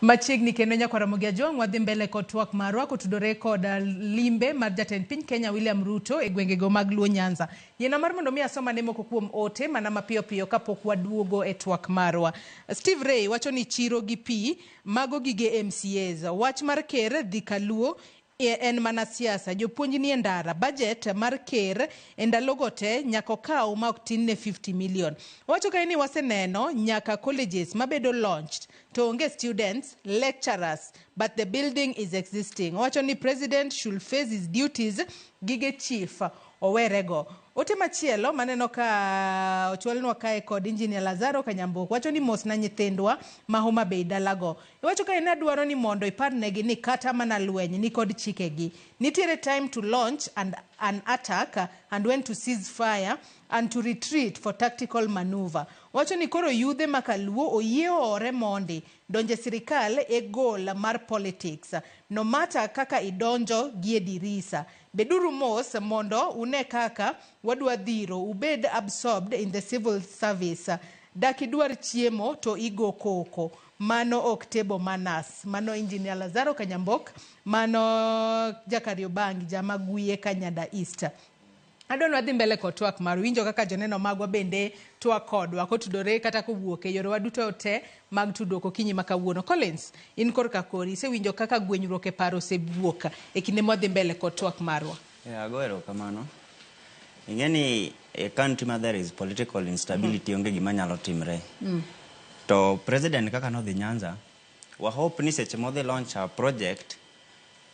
Machiegni kendo nyakwar Ramogi Ajwang' wadhi mbele kod twak marwa kotudore kod limbe mar jatend piny Kenya William Ruto e gwengego mag Luo Nyanza. Yiena mar mondo mi asomane moko kuom ote mana mapiyo piyo kapok waduogo e twak marwa. Steve Ray wacho ni chiro gi pi mago gige MCAs. Wach mar ker dhi kaluo en mana siasa. Jopuonj nie ndara. Budget mar ker e ndalogo te nyaka okaw ma ok tin ne 50 million. Owacho kae ni waseneno nyaka colleges mabedo launched to onge students, lecturers, but the building is existing. Owacho ni president should face his duties, gige chief owerego. Ote machielo maneno ka ochwalnwa kae kod Engineer Lazaro Kanyambuok wacho ni mos na nyithindwa ma Homa Bay dalago. Iwacho kae ni adwaro ni mondo iparnegi ni kata mana lweny ni kod chikegi. Nitiere time to launch and an attack and when to cease fire and to retreat for tactical maneuver. Wacho ni koro yudhe makaluo oyie oore mondi donje sirikal e goal mar politics. No matter kaka idonjo gi e dirisa. Beduru mos mondo une kaka wadwa dhiro ubed absorbed in the civil service. Dak idwar chiemo to igo koko. Mano ok table manners. Mano Engineer Lazaro Kanyambok. Mano Jakariobangi jama guye Kanyada East. Adwa ni wadhi mbele kod twak mar winjo kaka joneno magwa bende twak kodwa kotudore kata kowuok e yorewa duto te mag tudruok okinyi ma kawuono. Collins, in korka kori isewinjo kaka gwenyruok e paro osewuok e kinde mwadhi mbele kod twak marwa. Yeah, ago erokamano. Ing'e ni e country ma there is political instability onge gima nyalo timre. To president kaka nodhi Nyanza, wa hope ni seche modhi launch a project,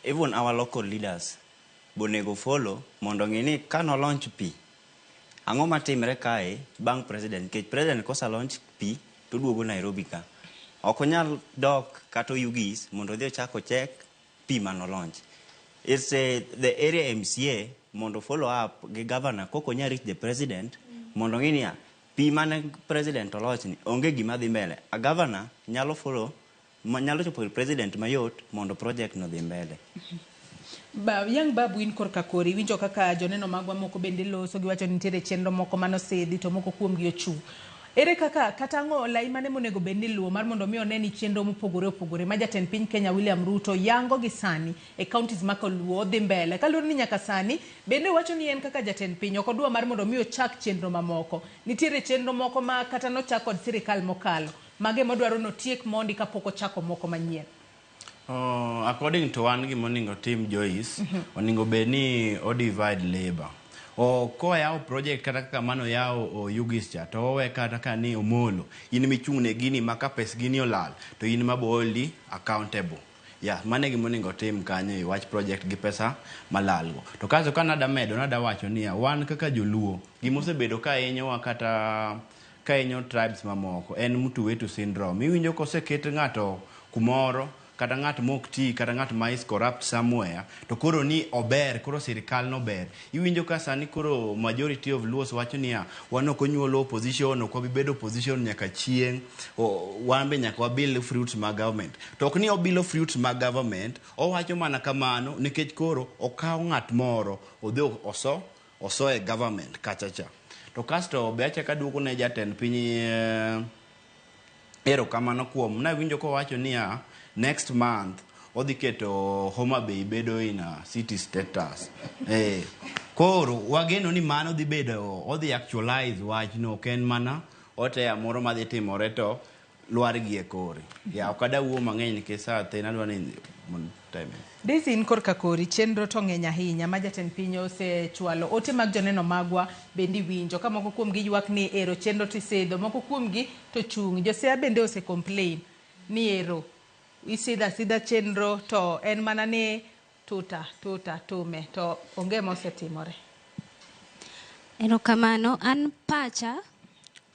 even our local leaders bonego follow mondo ng'e ni kano launch pi, ang'o matimre kae bang' president, nikech president kosa launch pi to duogo Nairobi ka. Ok onyal dok kata Oyugis mondo odhi ochak ochek pi mano launch. It's the area MCA mondo follow up gi governor kok onya reach the president mondo ng'e niya pi mane president oloch ni onge gima dhi mbele. A governor nyalo follow ma nyalo chopo ir president mayot mondo project no dhi mbele. Ba, yang babu in korka kori winjo kaka joneno magwa moko bende loso giwacho ni nitiere chenro moko manosidhi to moko kuomgi ochung'. Ere kaka kata ang'o lai mane monego bed ni luwo mar mondo mi one ni chenro mopogore opogore ma jatend piny Kenya William Ruto yango gi sani e counties ma koluo dhi mbele kaluwore ni nyaka sani bende wacho ni en kaka jatend piny ok odwa mar mondo mi ochak chenro mamoko. Nitiere chenro moko ma kata nochak kod sirikal mokalo mage modwaro notiek mondi kapok ochako moko manyien. Oh, according to an gima onego tim Joyce, onego bed ni o divide labor. O koyawo project kata kaka mano yawo Oyugis cha to owe kata ka ni Omolo in michung' ne gini ma ka pes gini olal to in ma bo holdi accountable. Yeah, mano e gima onego tim kanyo e wach project gi pesa malal go. To kasto ka nada medo nada wacho niya, wan kaka joluo gima osebedo ka hinyowa kata ka hinyo tribes mamoko en mtu wetu syndrome. Iwinjo koseket ng'ato kumoro kata ng'at mok ti kata ng'at ma is corrupt somewhere to koro ni ober koro sirikal no ber iwinjo ka sani koro majority of Luos wacho niya wan ok onyuol opposition ok wabi bedo opposition nyaka chieng' wan be nyaka wabil fruits mag government to ok ni obilo fruits mag government owacho mana kamano nikech koro okaw ng'at moro odhi oso e government kacha cha to kasto be achako aduoko ne jatend piny erokamano kuom nawinjo kowacho niya next month odhi keto Homa Bay bedo in a city status. Koro wageno ni mano dhi bedo odhi actualize wachno ok en mana oteya moro madhi timore to lwar gi e kore. Ya ok ada wuo mang'eny nikech sa thin adwa ni mondo time. Daisy in korka kori chenro to ng'eny ahinya ma jatend piny osechwalo ote mag joneno magwa bende iwinjo ka moko kuomgi ywak ni ero chenro tisidho moko kuomgi to chung' josiaya bende ose complain ni ero isidho asidha chenro to en mana ni tuta tuta tume to onge mosetimore. Erokamano, an pacha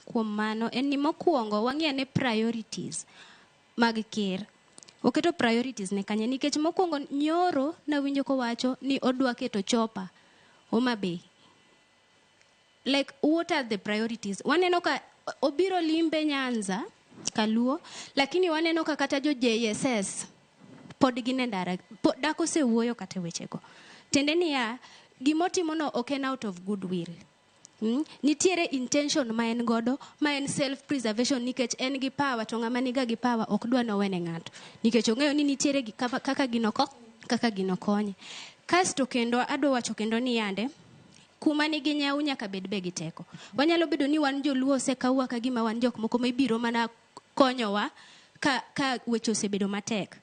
kuom mano en ni mokwongo wang'i ane priorities mag ker. Oketo priorities ne kanye nikech mokwongo nyoro nawinjo kowacho ni odwa keto chopa Homa Bay. Like what are the priorities? Waneno ka obiro limbe Nyanza kaluo lakini waneno ka kata jo JSS pod gin e ndara dak osewuoyo kata e wechego. Tiende niya gimotimono ok en out of goodwill. Nitiere intention ma en godo ma en self preservation nikech en gi power to ng'ama niga gi power ok dwa nowene ng'ato nikech ong'eyo ni nitiere gi kaka gino kaka gino konye. Kasto kendo adwa wacho kendo ni yande kuma nigi nyau nyaka bed be gi teko. Wanyalo bedo ni wan joluo osekawwa ka gima wan jok moko mibiro mana konyowa ka weche osebedo matek.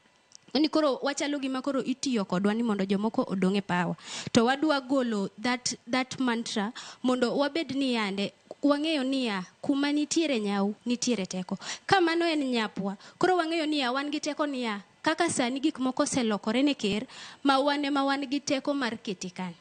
Ni koro wachalo gima koro itiyo kodwa ni mondo jomoko odong' e power. To wadwa golo that mantra mondo wabed ni yande wang'eyo niya kuma nitiere nyau nitiere teko. Ka mano en nyapwa, koro wang'eyo niya wan gi teko niya kaka sani gik moko oselokore ne ker ma wan ema wan gi teko mar kete kanyo.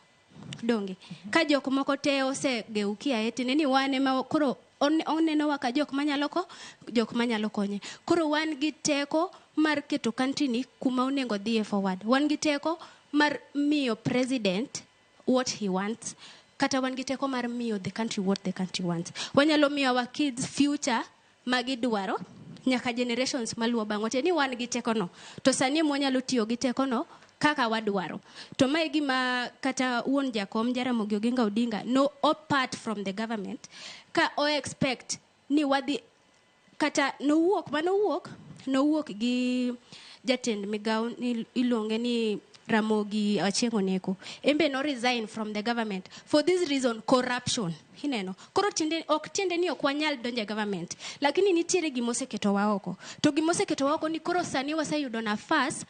Donge ka jok moko te osegeukia e tiende ni wan ema koro onenowa ka jok manyalo ko jok manyalo konye. Koro wan gi teko mar keto country ni kuma onego dhiye forward. Wan gi teko mar miyo president what he wants. Kata wan gi teko mar miyo the country what the country wants. Wanyalo miyo our kids future magidwaro nyaka generations maluwo bang'wa. Tiende ni wan gi teko no. To sani ema wanyalo tiyo gi teko no kaka wadwaro. To mae gima kata wuon jakom Jaramogi Oginga Odinga no apart from the government ka o expect ni wadhi kata nowuok manowuok nowuok gi jatend migawo ni iluonge ni Ramogi Achieng' Oneko. En be no resign from the government for this reason, corruption. Ineno. Koro tiende ok tiende ni ok wanyal donjo e government. Lakini nitiere gima oseketowa oko. To gima oseketowa oko ni koro sani waseyudo nafas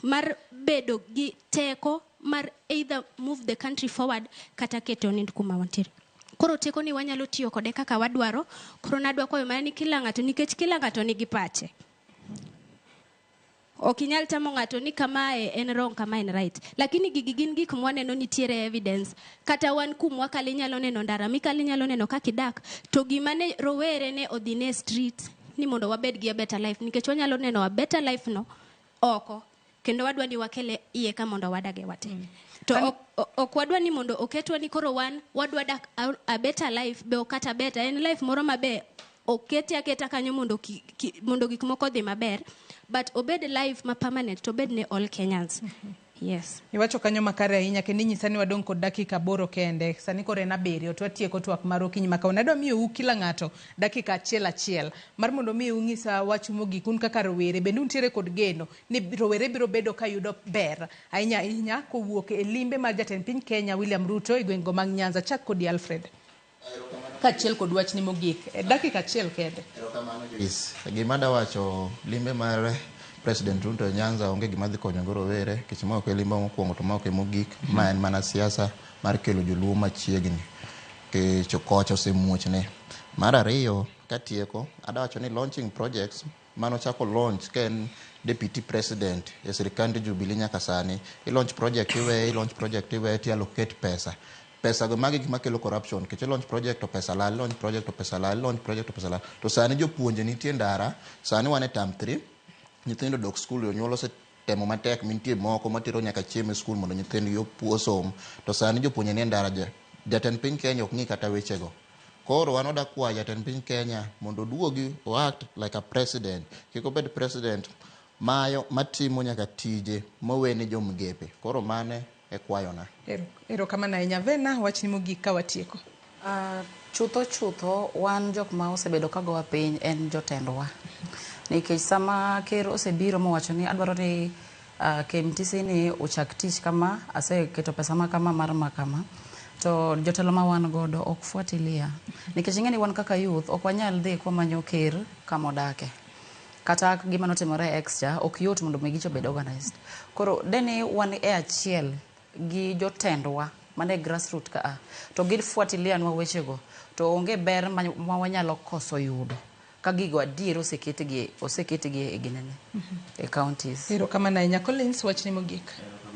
mar bedo gi teko mar either move the country forward kata keto nind kuma wantiere. Koro teko ni wanyalo tiyo kode kaka wadwaro. Koro nadwa kwayo mana ni kila ng'ato nikech kila ng'ato nigi pache. Ok inyal tamo ng'ato ni kamae en wrong, kamae en right. Lakini gigi gin gik mwaneno nitiere evidence. Kata wan kumwa kali inyalo neno ndara mikali inyalo neno kaka idak. To gima ne rowere ne odhi ne street ni mondo wabed gi a better life. Nikech wanyalo neno a better life no oko. Kendo wadwa ni wakele iye ka mondo wadage wate. To ok wadwa ni mondo oketwa ni koro wan wadwa dak a better life be ok kata better. En life moro mabe okete aketa kanyo mondo, mondo gik moko odhi maber, but obed live ma permanent to obed ne all Kenyans. Yes. Iwacho kanyo makare ahinya kendo inyisa ni wadong' kod dakika 8 kende. Sani koro en 7 to watieko twak mar okinyi ma kawuono. Adwa miyou kila ng'ato dakika achiel achiel mar mondo mi ung'isa wachu mogik un kaka rowere bende untiere kod geno ni rowere biro bedo ka yudo ber ahinya ahinya kowuok e limbe mar jatend piny Kenya William Ruto e gwengego mag Nyanza. Chak kodi Alfred. Kaachiel kod wachni mogik e dakika achiel kende. Yes. Gima dawacho limbe mar President Ruto e Nyanza onge gima dhi konyo go rowere nikech ma ok e limbe mokwongo to ma ok e mogik. Ma en mana siasa mar kelo joluo machiegni nikech kocha osemuochne. Mar ariyo katieko adawacho ni launching projects manochako launch ka en deputy president e sirikand Jubilee nyaka sani. I launch project iweye, i launch project iweye ti allocate pesa. Pesa go magi gik makelo corruption nikech i launch project to pesa lal, launch project to pesa lal, launch project to pesa lal. To sani jopuonje nitie ndara, sani wan e term 3, nyithindo dok skul, jonyuol osetemo matek mintie moko matero nyaka chiemo e skul mondo nyithindgi osom. To sani jopuonje nie ndara, jatend piny Kenya ok ng'i kata wechego. Koro wan wada kwayo jatend piny Kenya mondo oduogi o act like a president. Kik obed president mayo matimo nyaka tije mowene jomigepe. Koro mane e kwayona. Erokamano ahinya. Vena, wachni mogik ka watieko. Chutho chutho wan jok ma osebedo ka gowa piny en jotendwa. Nikech sama ker osebiro mowacho ni adwaro ni KMTC ni ochak tich kama, aseketo pesa ma kama mar ma kama, to jotelo ma wan godo ok fuatilia. Nikech ing'e ni wan kaka youth ok wanyal dhi kwamanyo ker kama odake. Kata gima notimore e X cha, ok yot mondo mi gicha obed organized. Koro deni wan e achiel gi jotendwa mane grassroot ka to gifuatilia nwa wechego to onge ber ma wanyalo koso yudo ka gigo adier oseketgi e ginene e counties. Erokamano ahinya. Collins, wachni mogik.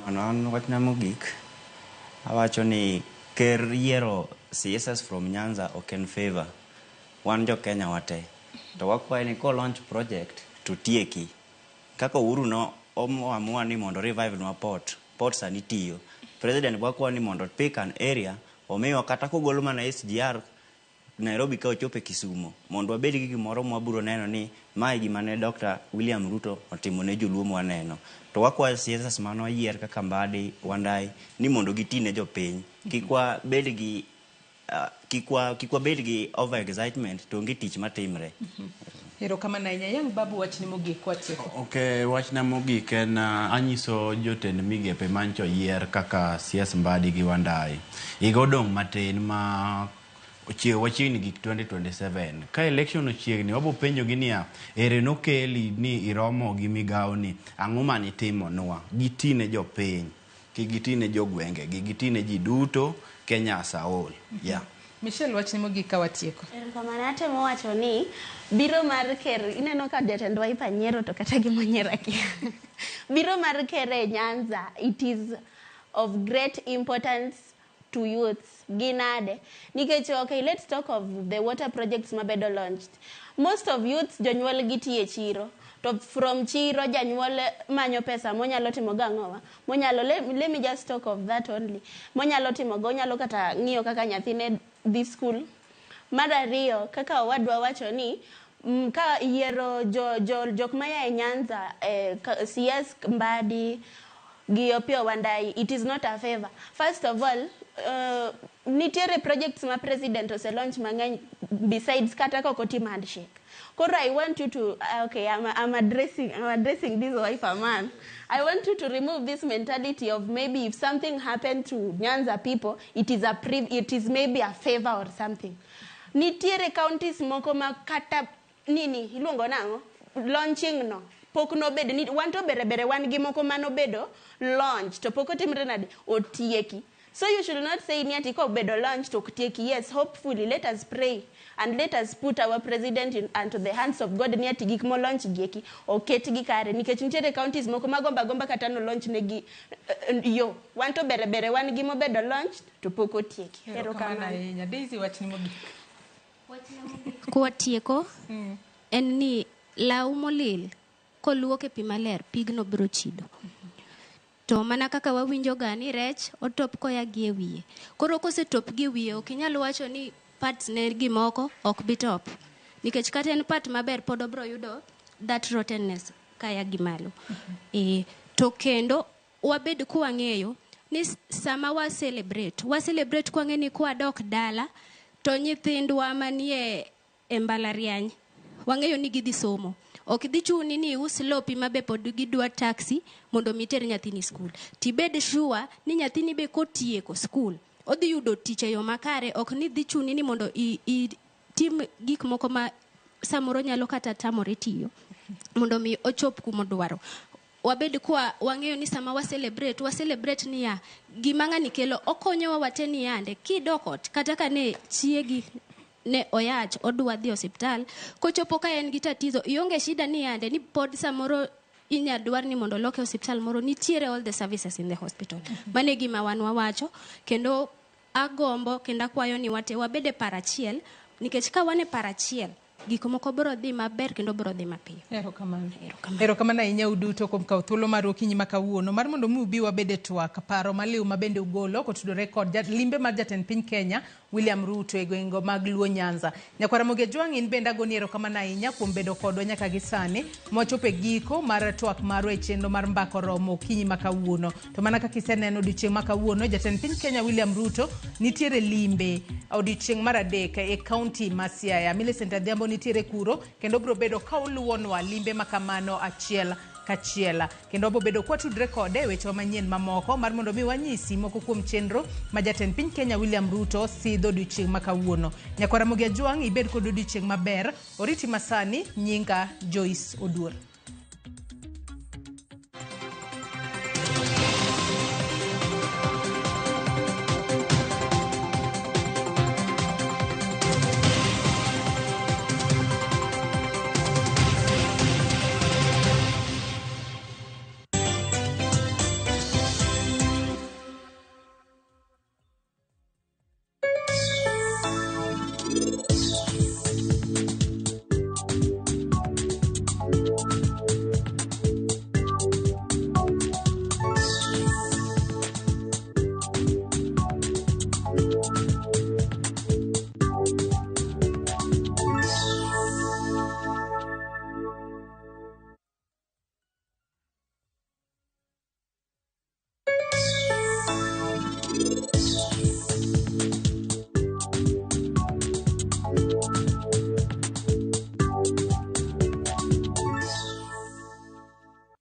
Mano an wachna mogik awacho ni ker yiero CSS from Nyanza ok en favor. Wan jo Kenya wate. To wakwaye ni ko launch project to tieki. Kaka Uhuru no oamua ni mondo revive nwa port. Port sani tiyo. President wakwayo ni mondo pick an area omiwa kata kogolo mana SGR Nairobi ka ochopo e Kisumo mondo wabed gi gimoro mwabiro neno ni mae gima ne Dr. William Ruto otimo ne joluo mwaneno. To wakwayo CSS mano oyier kaka Mbadi, Wandai ni mondo giti ne jopiny. Kik wabed gi kik wabed gi over excitement to onge tich matimre. Erokamano ahinya. Yang Babu, wachni mogik watieko. Ok, wachna mogik en anyiso jotend migepe mancho yier kaka CS Mbadi gi Wandai. Higa odong' matin ma wachiegni gik 2027. Ka election ochiegni, wabo penjo gi niya, ere nokeli ni iromo gi migawo ni, ang'o manitimonwa? Giti ne jopiny, kik giti ne jogwenge gi, giti ne ji duto, Kenya as a whole. Yeah. Michelle, wachni mogik ka watieko. Erokamano. Atemo wacho ni biro mar ker ineno ka jatend Wiper nyiero to kata gima nyiero akia. Biro mar ker e Nyanza, it is of great importance to youths. Ginade nikech, okay, let's talk of the water projects mabedo launched. Most of youths jonyuol gi tiye chiro to from chiro janyuol manyo pesa monyalo timo gang'owa monyalo let me just talk of that only monyalo timo go onyalo kata ng'iyo kaka nyathine dhi school. Mar ariyo, kaka owadwa wacho ni ka yiero jo, jo, jok maya e Nyanza, CS Mbadi gi Opiyo Wandayi, it is not a favor. First of all, nitiere projects ma president ose launch mang'eny besides kata kok otim handshake. Koro I want you to okay, I'm addressing this Wiper man. I want you to remove this mentality of maybe if something happened to Nyanza people, it is maybe a favor or something. Nitiere counties moko ma kata nini iluongo nang'o launching no pok nobedo ni wan to berebere wan gi moko manobedo launch to pok otimre nade otieki. So you should not say ni ati kobedo launch to ok tieki. Yes, hopefully let us pray and let us put our president unto the hands of God ni ati gik mo launch gieki oketgi kare nikech nitiere counties moko magomba gomba kata no launch negi yo wan to berebere wan gi mobedo launch to pok otieki. Erokamano Erokamano. ahinya. Daisy, wachni mogik. Kwatieko en ni law molil koluok e pi maler pigno biro chido. To mana kaka wawinjo ga ni rech otop koya gi e wiye. Koro kosetop gi e wiye ok inyal wacho ni parts ne gimoko ok bi top. Nikech kata en part maber pod obro yudo that rottenness kaya gi malo. To kendo wabed kwang'eyo ni sama wa celebrate, wa celebrate kwang'e ni kwadok dala to nyithindwa manie e mbalariany wang'eyo ni gidhi somo. Ok dhi chuni ni ius lopi ma be pod gidwa taxi mondo mi iter nyathini skul. Tibed sure ni nyathini be kotieko skul odhi yudo tich e yo makare, ok ni dhi chuni ni mondo itim gik moko ma samoro nyalo kata tamore tiyo mondo mi ochop kumodwaro. Wabed kwa wang'eyo ni sama wa celebrate, wa celebrate niya gima ng'ani kelo okonyowa wate ni yande kidok ot kata ka ne chiegi ne oyach odwa dhi osiptal kochopo ka en gi tatizo ionge shida ni yande ni pod samoro inya dwar ni mondo oloke osiptal moro nitiere all the services in the hospital. Mano e gima wan wawacho kendo agombo kendo akwayo ni wate wabed e paro achiel nikech ka wan e paro achiel gik moko biro dhi maber kendo biro dhi mapiyo. Erokamano. Erokamano ahinya uduto kuom kawo thuolo maru okinyi ma kawuono mar mondo mi ubi wabed e twak paro maliw ma bende ugolo kotudore kod limbe mar jatend piny Kenya William Ruto e gwenge mag Luo Nyanza. Nyakwar Ramogi Ajwang' in bende agoni erokamano ahinya kuom bedo kodwa nyaka gi sani mwachopo e giko mar twak marwa e chenro mar Mbaka Oromo okinyi ma kawuono. To mana kaka iseneno odiochieng' ma kawuono jatend piny Kenya William Ruto nitiere limbe odiochieng' mar adek e kaunti ma Siaya. Millicent Adhiambo nitiere kuro kendo biro bedo ka oluwonwa limbe ma kamano achiel kachiel. Kendo wabiro bedo kwatudre kode e wechewa manyien mamoko mar mondo mi wanyisi moko kuom chenro ma jatend piny Kenya William Ruto sidho odiochieng' ma kawuono. Nyakwar Ramogi Ajwang' ibed kod odiochieng' maber. Oriti masani, nyinga Joyce Oduor.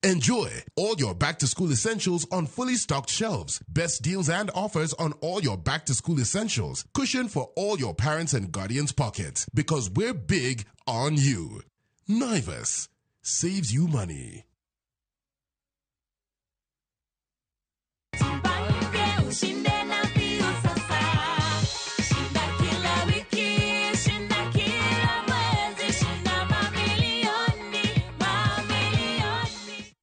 Enjoy all your back to school essentials on fully stocked shelves. Best deals and offers on all your back to school essentials. Cushion for all your parents and guardians' pockets because we're big on you. Naivas saves you money. Ushinde na mbio sasa. Shinda kila wiki, shinda kila mwezi, shinda mamilioni, mamilioni.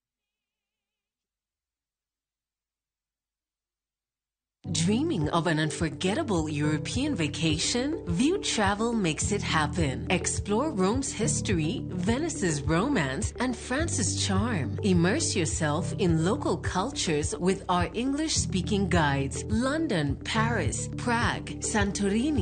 Dreaming of an unforgettable European vacation? View Travel makes it happen. Explore Rome's history, Venice's romance, and France's charm. Immerse yourself in local cultures with our English-speaking guides. London, Paris, Prague, Santorini,